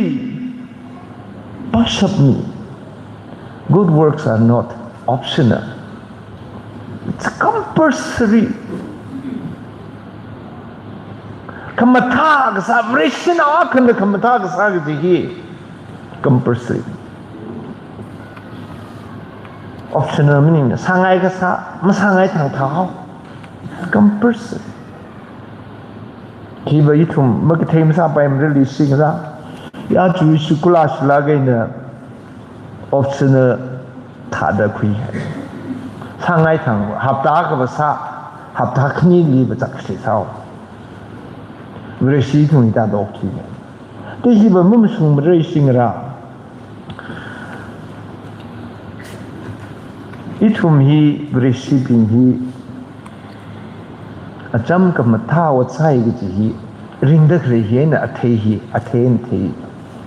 pāshapmi. Good works are not optional. It's compulsory. Khamathā kasā, Vareshina akhana khamathā kasā kaji hi compulsory. Optional maningna, sāngai kasā, masāngai thang thāhao. Compulsory. Hiva ithum makathei masāpaimara, leishingra. Ya chu school ashila kaina optional thāda khui. Sāngai thang, hapta akha va sā, hapta khanili va chakshi sāhao. Vareshi ithum hithāda okthui. Te hiva mamashungmara, leishingra. Ithum hi, Vareshibing hi, acham khamathā ot sāi kaji hi, ringda khalei hi eina athei hi, athei eina thei.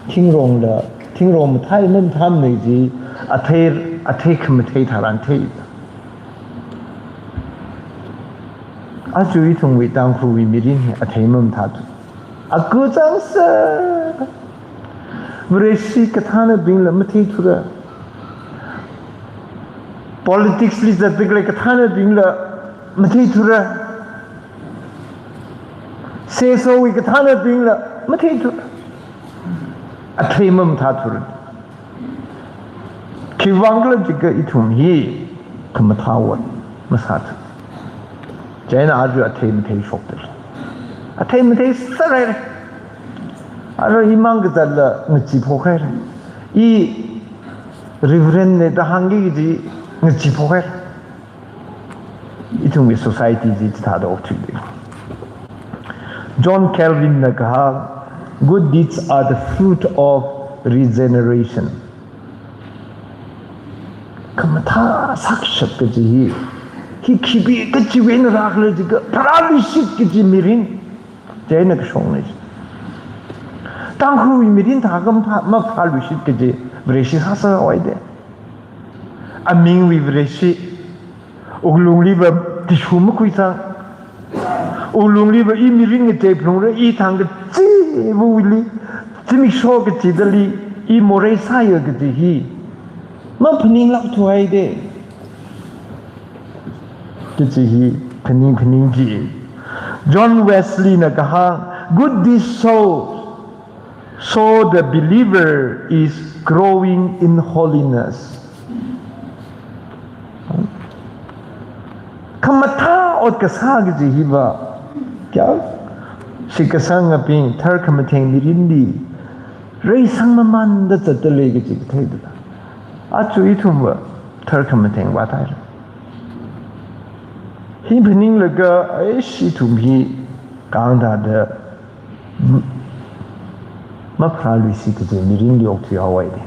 Thingrongla, thingrong mathā mamathāmana ji, athei, athei khamathei tharan thei. Aja ithumwui Tangkhulwui mirin hi athei mamathāthu. Aku changsa. Vareshi kathānabingla matheithura. Politics li zatda khalei kathānabingla matheithura. Sesowui kathānabingla matheithura. Athei mamathāthura. Khiwuivang khala jiakha ithum hi khamathā ot masāthu. Chieina aja athei matheishokta. Athei mathei sāhaira. Ara imang kazatla ngacheephok haira. I Reverend na da hāngki kaji ngacheephok haira. Ithumwui society chi chithāda okthuida. John Calvin na kahāng, "Good deeds are the fruit of regeneration." Khamathā sākashap kaji hi, hi khipi kachiwui eina rākhala jiakha, pharāluishit kaji mirin. Chieina kashokna chi. Tangkhulwui mirin thākha mapha-, mapharāluishit kaji, Vareshi sāsāhaowa de. Amingwui Vareshi, wuklungliva tissue makhuisang. Wuklungliva i mirin ngateiphalungra, i thang kachiva̱wuili, zimiksho kachidali, i morei sāya kaji hi maphaninglākthuhaide. Kaji hi phaning phaningki. John Wesley na kahāng, "Good deeds show, show the believer is growing in holiness." Khamathā ot kasā kaji hiva, kya? Shitkasangabing, tharkhamatheng mirinli reisangmamānda zatdalei kaji katheida. Aja ithumva tharkhamatheng vāthaira. Hi phaninglaga, eish, ithum hi kahāng thāda, m-, mapharāluishit kaji mirinli okthuihaowa de.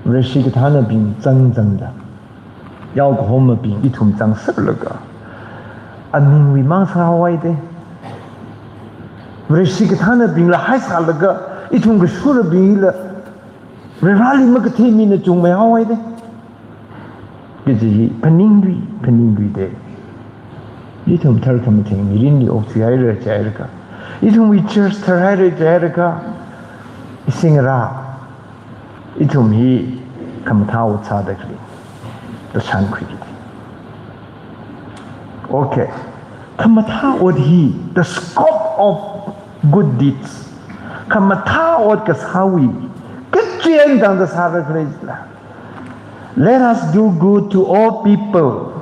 Vareshi kathānabing zangzangda, yao kahomabing ithum zangserlaga, amingwui mang sāhaowa de. Vareshi kathānabingla haisālaga, ithum kashurabingla Vareli makathei mina chungmeihaowa de. Kaji hi phaninglui, phaninglui de. Ithum tharkhamatheng mirinli okthuihaira jiakha, ithumwui church tharhaira jiakha, leishingra. Ithum hi khamathā ot sāda khalei, da shānkhuiki. Okay. Khamathā ot hi, the scope of good deeds. Khamathā ot kasāwui kachi eina tangda sāda khalei jila. Let us do good to all people,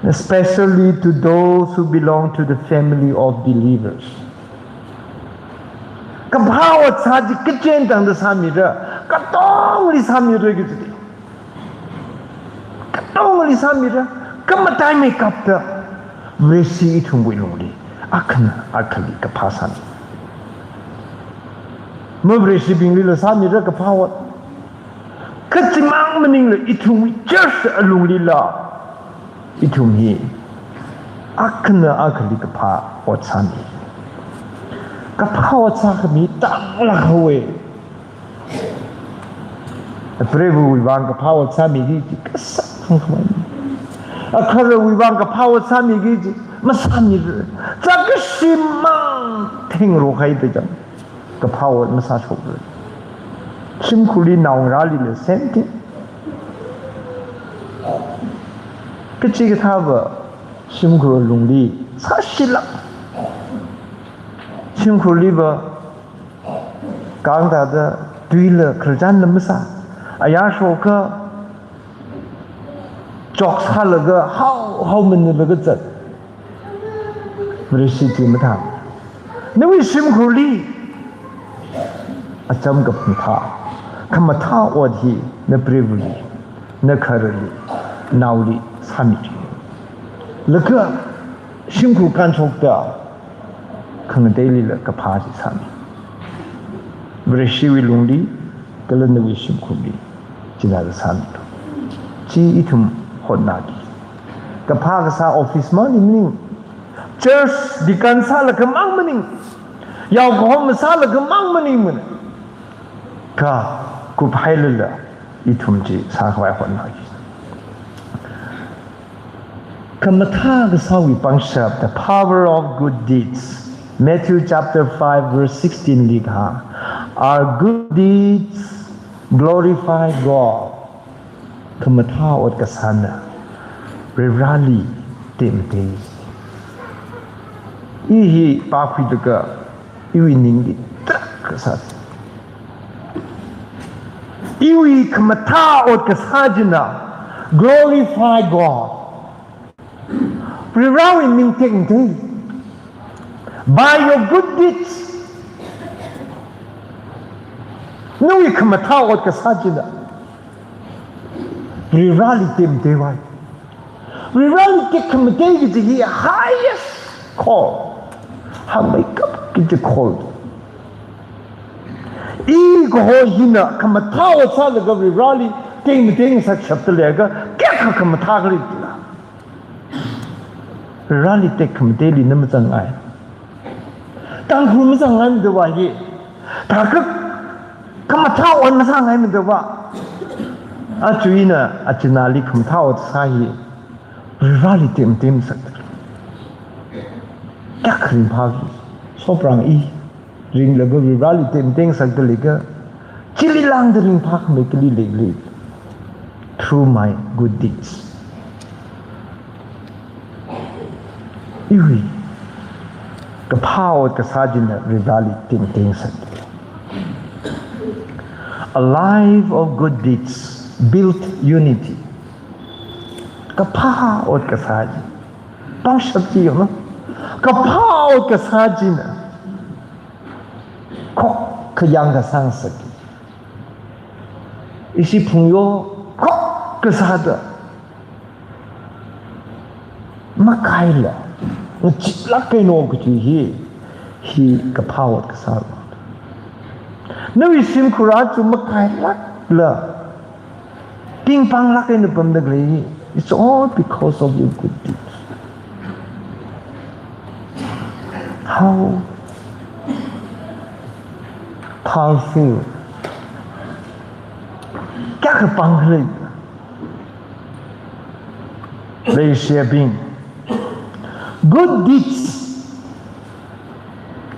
especially to those who belong to the family of believers. Kaphā ot sā chi kachi eina tangda sāmira, katongli sāmira kaji. Katongli sāmira, khamataimeikapta, Vareshi ithumwui lungli akhana akhali kaphā sāmi. Mavareshibinglila sāmira kaphā ot. Kachimang maningla ithumwui church alunglila, ithum hi akhana akhali kaphā ot sāmi. Kaphā ot sākhami tanglāk haowa. Apreiva̱wui vang kaphā ot sāmiki kaji kasā hāngkhavai. Akharawui vang kaphā ot sāmiki kaji masāmira. Chākashi mang thengrok haida chang. Kaphā ot masāshokra. Shimkhurli naongarālila same thing. Kachikathāva shimkhur lungli sāshilāk. Shimkhurliva kahāng thāda tuila khararchanla masā. Ayar shokha shock sālaga, hao, hao manalaga zat. Vareshi chi mathang. Nawui shimkhurli acham khamathā, khamathā ot hi napreivali, nakharali, naoli sāmi. Laga shimkhur kānshokta khangateilila kaphā chi sāmi. Vareshiwui lungli, kala nawui shimkhurli, china sāmi. Chi ithum hotnaki. Kaphā kasā office mangli maning, church deacon sālaga mang maning, yao kahom sālaga mang maningmana. Kha kuphailala ithum chi sākhavai hotnaki. Khamathā kasāwui pangshap, the power of good deeds. Matthew chapter five verse sixteen li kahā, "Our good deeds glorify God." Khamathā ot kasāna Varivarali tekmatei. I hi pākhuilaga iwui ningli tarākha sā. Iwui khamathā ot kasā china glorify God. Varivarawui ming tekmatei. By your good deeds. Nawui khamathā ot kasā china Varivarali tekmatei vai. Varivarali tekhamatei kaji hi highest call. Hāngmeikap kaji call. I kaho hina khamathā ot sālaga Varivarali tekmatei ngasakshapta leiakha, kayākha khamathā khalei jila. Varivarali tekhamateili na mazangngai. Tangkhul mazangngaimada va hi. Thākha khamathā ot masāngaimada va. Aja ina achinali khamathā ot sā hi, Varivarali tekmatei ngasakta. Kayākha ringphā, soprang i ringlaga Varivarali tekmatei ngasakta leiakha, chili lāngda ringphākhamei kali leili. Through my good deeds. Iwui kaphā ot kasā china Varivarali tekmatei ngasakta. A life of good deeds build unity. Kaphā ot kasā chi. Pangshap chi yanglu. Kaphā ot kasā china khokkha yangkasang sāki. Ishi phungyo khokkha sāda makaila ngacheelāk eina kaji hi, hi kaphā ot kasā. Nawui shimkhur aja makailākla, pingpanglāk eina pamda khalei, it's all because of your good deeds. How powerful. Kayākha pāng khalei. Leishiyabing. Good deeds.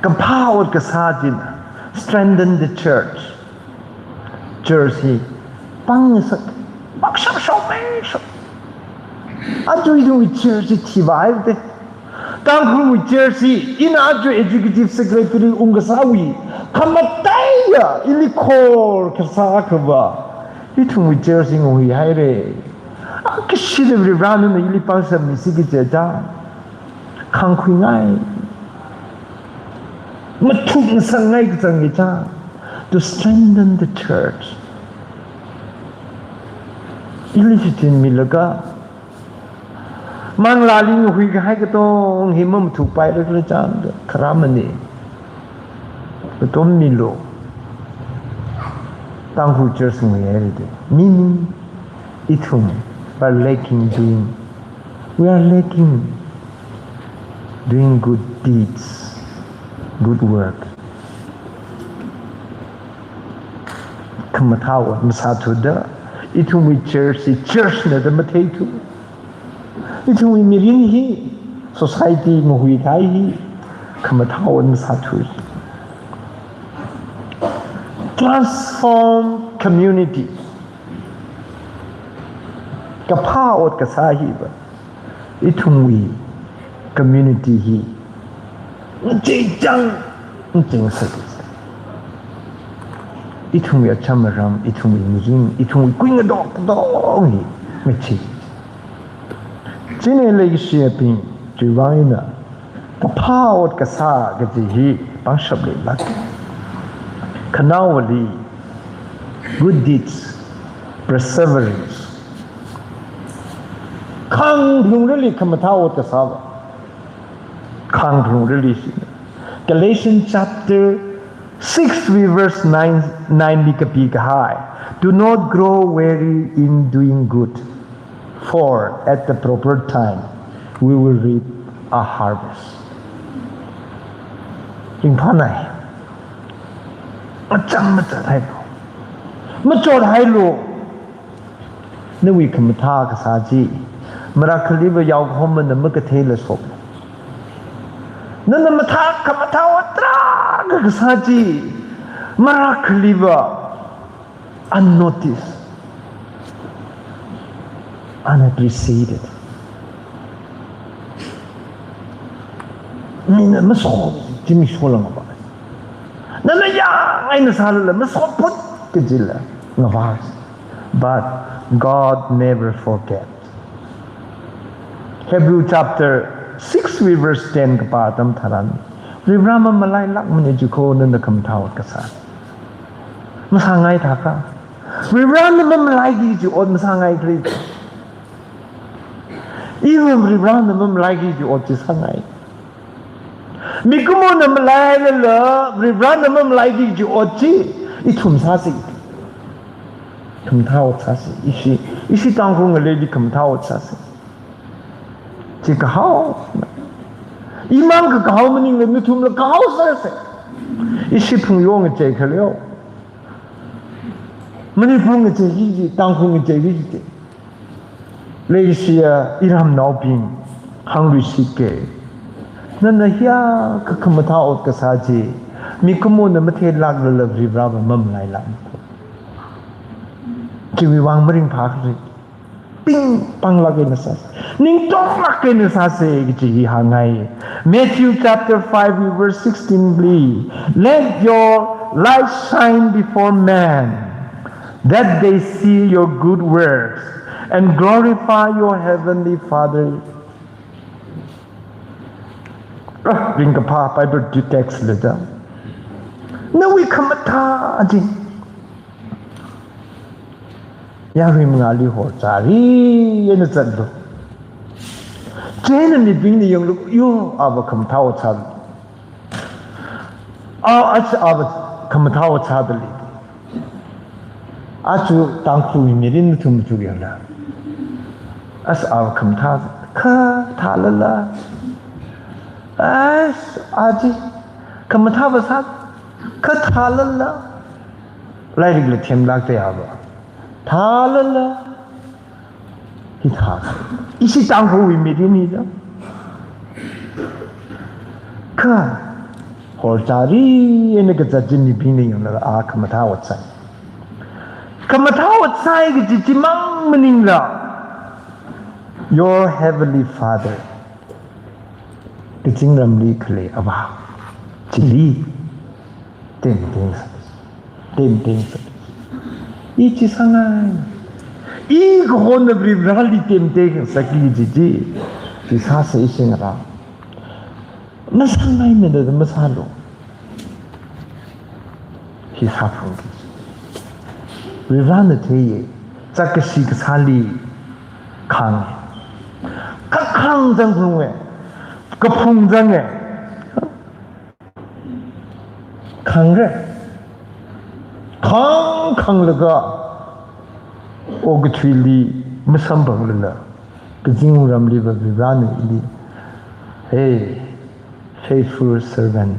Kaphā ot kasā china strengthen the church. Church hi pāng ngasak, pāngshap shokmeishap. Aja ithumwui church hi thivāhaida. Tangkhulwui church hi ina aja executive secretary ungkasāwui khamataiya ili khor kasā akhava, ithumwui church hi ngahuihaira. Akashida Varivarana ili pāngshap misi kaji chang, khāngkhuingai, mathuk ngasakngai kachang kaja, to strengthen the church. Ili shichinmilaga, manglāli ngahuikahai katonga hi mamathukpaira khala chang, kharamani. Katom milu. Tangkhul church ngahuihaira da. Meaning, ithum are lacking doing, we are lacking doing good deeds, good work. Khamathā ot masāthuda, ithumwui church hi church na da matheithu. Ithumwui mirin hi, society ngahuikahai hi, khamathā ot masāthu. Transform community. Kaphā ot kasā hiva, ithumwui community hi ngacheichang, ngacheichang sāki. Ithumwui acham aram, ithumwui mirin, ithumwui kuingatok katonga hi ngachei. Chieina leikashiyabing, chiwui vang eina kaphā ot kasā kaji hi pangshap leilāk. Khanaowali, good deeds, perseverance. Khangphungrali khamathā ot kasāva. Khangphungrali shi. Galatians chapter six, verse nine, nine li kapi kahai. "Do not grow weary in doing good, for at the proper time we will reap a harvest." Ringphānai. Machang machang hailu. Machot hailu. Nawui khamathā kasā chi, marākhaliva yaokahomana makatheila shok. Nana mathā khamathā ot tarākha kasā chi, marākhaliva unnoticed, unappreciated. Mina maso chi mi sholangva. Nana yang eina sālala maso phut kajila ngavā. But God never forget. Hebrew chapter six verse ten kapā atam tharan, Varivara mamalailākmana jikho nana khamathā ot kasā. Masāngai thākha. Varivarana mamalaiki kaji ot masāngai khalei. Iva Varivarana mamalaiki kaji ot chi sāngai. Mikumona malailala, Varivarana mamalaiki kaji ot chi, ithum sāsi. Khamathā ot sāsi, ishi, ishi Tangkhul ngaleili khamathā ot sāsi. Chi kahao. Imang kakahao maningla nathumla kahao sāsi. Ishi phungyong ngachei khaleo. Manipur ngacheiki kaji, Tangkhul ngacheiki kaji. Leishiya iramnaobing, hāngluishitke. Nana hiyākha khamathā ot kasā chi, mikumona matheilāklala Varivarava mamalailāk. Chiwui vang maringphākharing. Ping panglāk eina sāsa. Ningtonglāk eina sāsa kaji hi hāngngai. Matthew chapter five verse sixteen li, "Let your light shine before men, that they see your good works and glorify your heavenly Father." Ah, ringkaphā Bible text leda. Nawui khamathā chi yarui mangāli horchāri eina zatlu. Chieina mibingna yanglu, yo, ava khamathā ot sā. A, aja ava khamathā ot sādalei. Aja Tangkhulwui mirin nathum chuk yangla. Aja ava khamathā kathālala. Aja aja khamathāva sā kathālala. Lairikla themlāk tei ava. Thālala. Hithā. Ishi Tangkhulwui mirin hi da. Kha horchāri eina kazat chi mibingna yanglaga a khamathā ot sāi. Khamathā ot sāi kaji chimang maningla, your heavenly Father, kazingramli khalei Avā chili temteng sā. Temteng sā. I chi sāngai. I kahona Varivarali temteng sāki kaji chi. Chi sāsa ishi ngarā. Masāngaimana da masālu. Hi sāphungki. Varivarana theiya. Zakkashi kasāli khānga. Kakhāng zangphunga. Kaphung zanga. Khāngra. Khāng khānglaga okathuili masamphanglala, kazingramliva Varivarana ili, "Hey, faithful servant,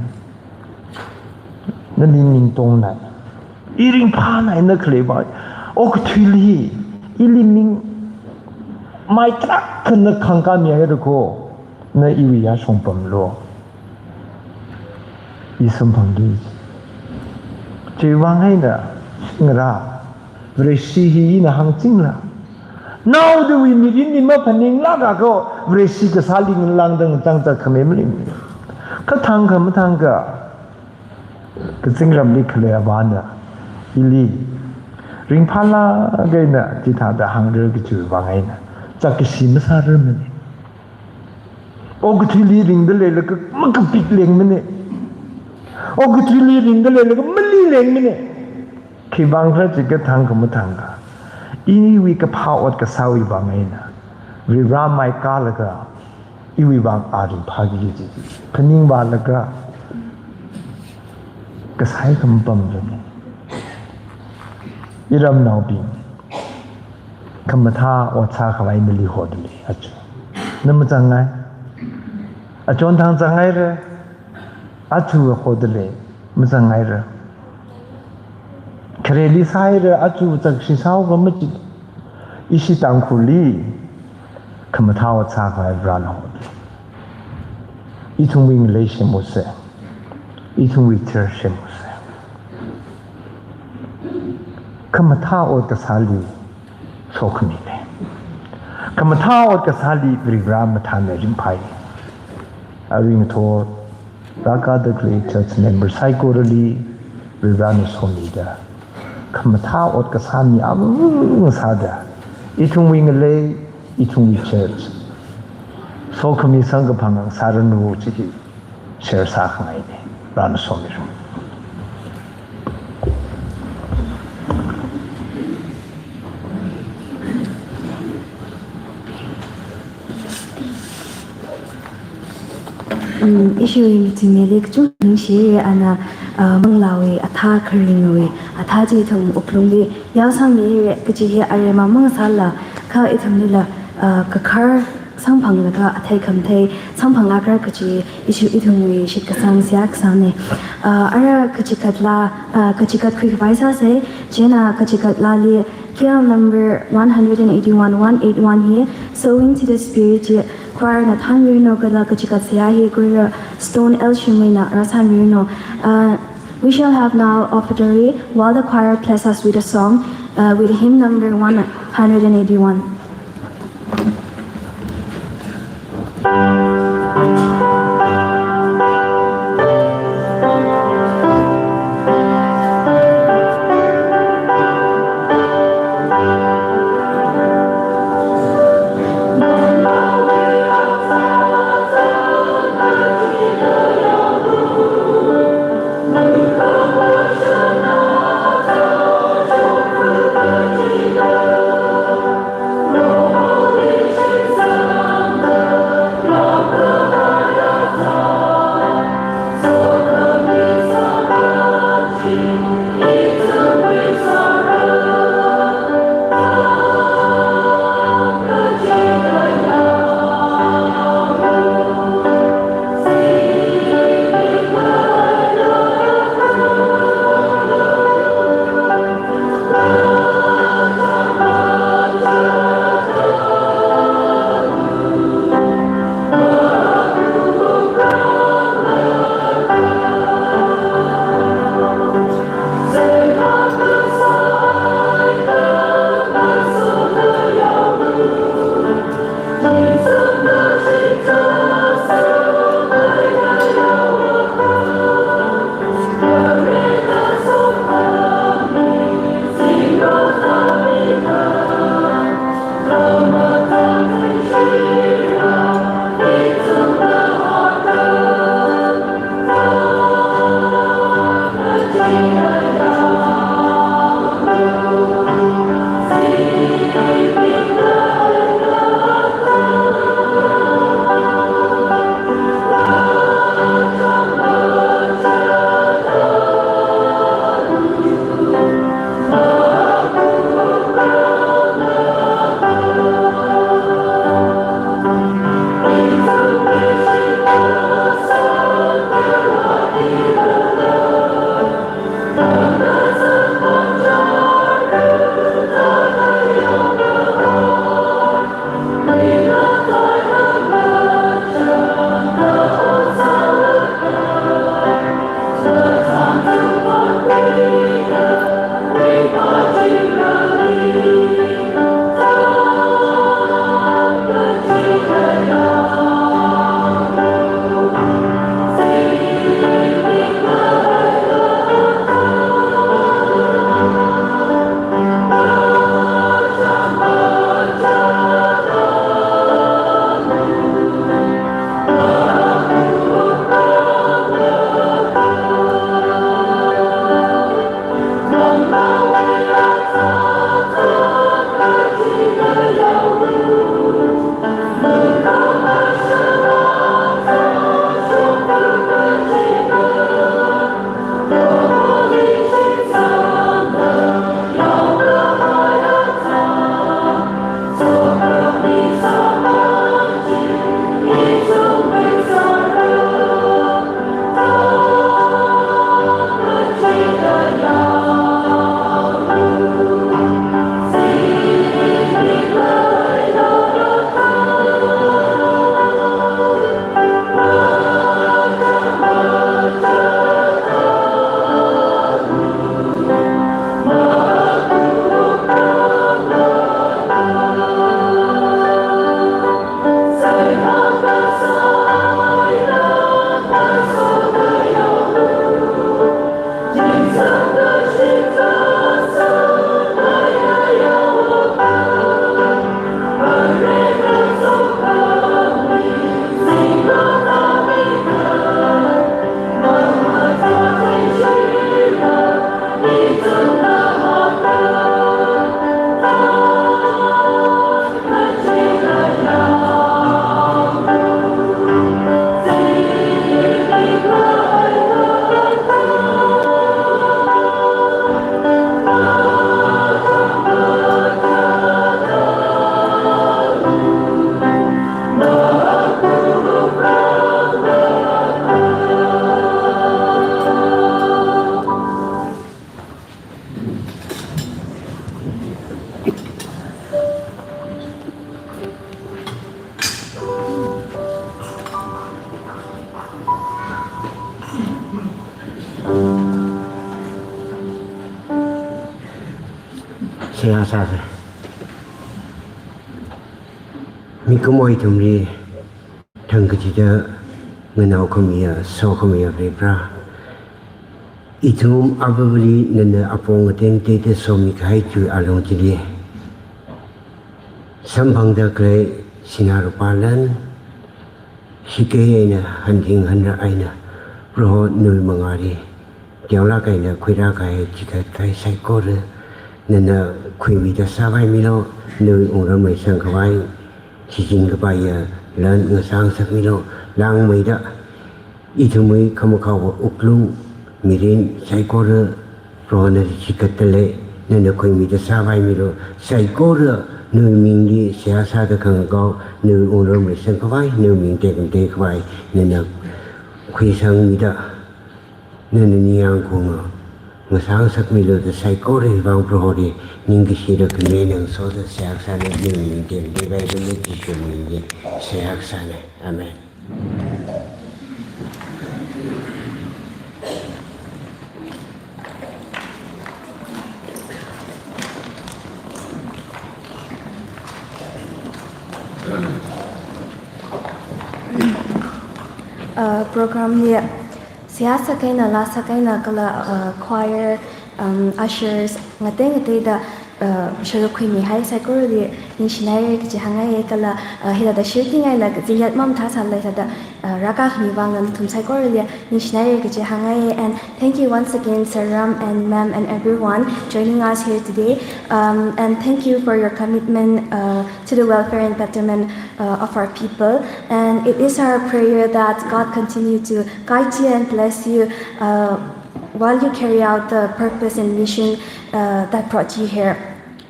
nali ningtongnai, i ringphānai na khaleiva, okathuili ili ming mai tarākha na khāngkāmihaira kho, na iwui yāshong pamlu. I samphangki." Chiwui vang eina ngarā, Vareshi hi ina hāngchingla, naodawui mirinli maphaninglāk akha, Vareshi kasāli ngalāngda ngachang zatkhami maning. Kathang kha mathang kha, kazingramli khalei Avāna ili ringphālāk eina chithāda hāngra kajiwui vang eina, zakkashi masārarmana. Okathuili ringda leilaga makapik lengmane. Okathuili ringda leilaga mali lengmane. Khivang khala chikathang khamathang kha. Iwui kaphā ot kasāwui vang eina Varivarā mai kālaga iwui vang a ringphāki kaji chi phaningvālaga kasai khamapam rane. Iramnaobing, khamathā ot sākhavai nali hoda lei aja. Na mazangngai. Achonthang zangngaira, aja hoda lei, mazangngaira. Khareli sāhaira, aja zakshi sāhaoga machit. Ishi Tangkhulli khamathā ot sākhavai Varena hoda lei. Ithumwui ngalei shemose. Ithumwui church shemose. Khamathā ot kasāli sokhami lei. Khamathā ot kasāli Varivarā mathāna ringphai. Arui ngathor rākada khalei church member saikorali Varivarāna somida, khamathā ot kasā mi ang sāda, ithumwui ngalei, ithumwui church sokhami samkaphang sāranu chi hi share sākhangaine. Varena somilu. Um, ishiwui michingmeli kachungkha ningshi, ana, uh, manglāwui athā, kharingwui athā chi ithum wuklungli yaosangmi kaji hi aremma mang sālala, kha ithumlila, uh, kakhar samphanglaga athei khamathei samphanglākra kaji ishi ithumwui shitkasang seihā kasāne. Uh, ara kachikatlā, uh, kachikat khuikhavai sāsei, chieina kachikatlāli K L number one hundred and eighty-one, one eight one hi, Sowing to the Spirit chi choir na thānmiranu kala kachikat seihā hi Khuira Stone L Shimlina rāsānmiranu. Uh, we shall have now offertory while the choir bless us with a song, uh, with hymn number one hundred and eighty-one. Seihā sāsa. Mikumo ithumli thangkachida nganao khamiya, so khamiya Varivara. Ithum avāvali nana apong ngatei ngateida somikahai chiwui alung chili, samphangda khalei sinā lupā lan, shikei eina, hanthing hanra eina, Proho nawui mangāli teolāk eina khuirākahai chikathā saikora nana khuimida sāpaimilu, nawui wungram reisangkhavai, shichin kapaiya lan ngasā ngasakmilu, langmeida ithumwui khamakhao wuklung mirin saikora Proho nali chikathā lei, nana khuimida sāpaimilu, saikora nawui mingli seihā sāda khangakao, nawui wungram reisangkhavai, nawui ming tekmatei khavai, nana khuisangmida, nana ningyāng khaunga ngasā ngasakmilu da saikorawui vang Proholi ningkashida khami ngasoda seihā sāna, nawui ming tekmatei khavai, Jishu mingli seihā sāna. Amen. Uh, program li seihā sākahai eina, laa sākahai eina kala, uh, choir, um, ushers, ngatei ngateida, uh, sharuk khuimihai saikorali ningshinaira kaji hāngngaiya kala, uh, hithāda shirting eina kazing yat mamathā sālala hithāda, uh, rākākhami vang nathum saikorali ningshinaira kaji hāngngaiya. And thank you once again, Sir Ram and Ma'am and everyone joining us here today. Um, and thank you for your commitment, uh, to the welfare and betterment, uh, of our people. And it is our prayer that God continue to guide you and bless you, uh, while you carry out the purpose and mission, uh, that brought you here.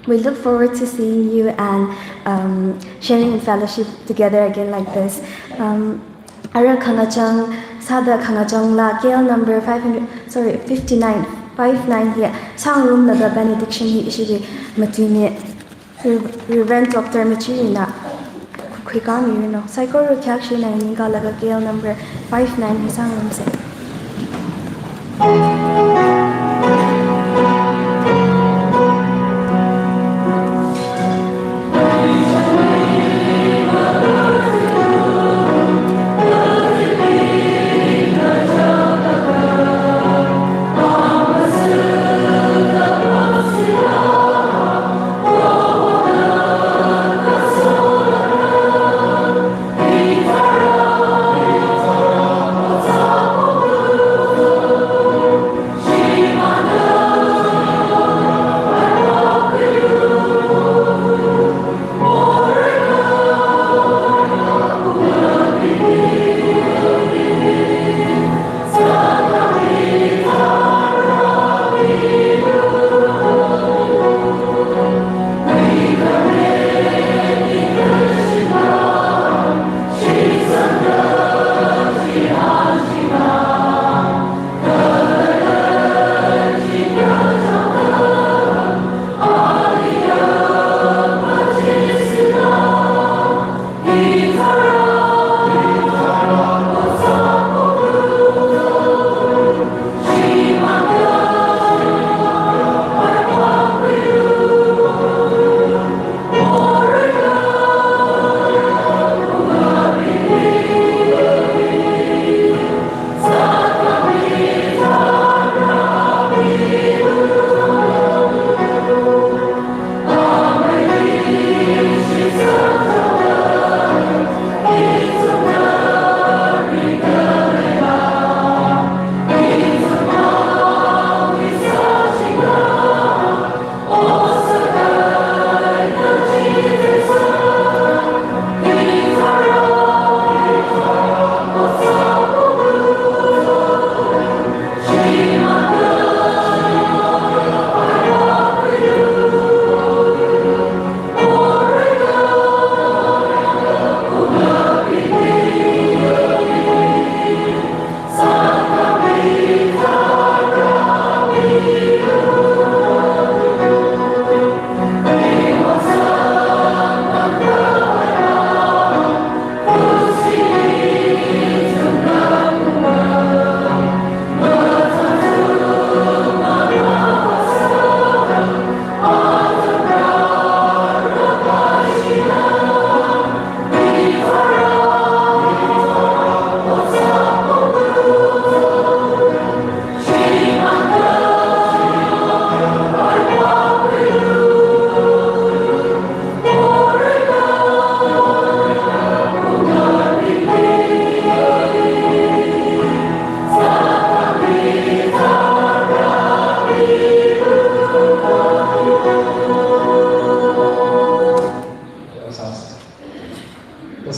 We look forward to seeing you and, um, sharing in fellowship together again like this. Um, ara khangachang sāda khangachang laa K L number five hundred, sorry, fifty-nine, five nine hi sāngarumlaga benediction hi ishili matuimi. Rev-, Reverend Doctor Machirina khuikāmiranu. Saikora khayākshina ningkalaga K L number five nine hi sāngarumsa.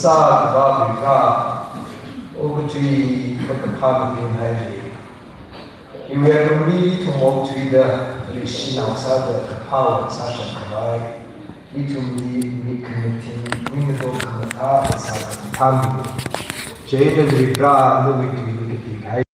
Sākhavā Varivara, okathui makaphā mabinghaili, iwui alungli ithum okathuida, leishi nao sāda kaphā sāshap khavai, ithumli mik khamathing, ningato khamathā sāda kaphā milu. Chieina Varivara nawui tuili kapikahai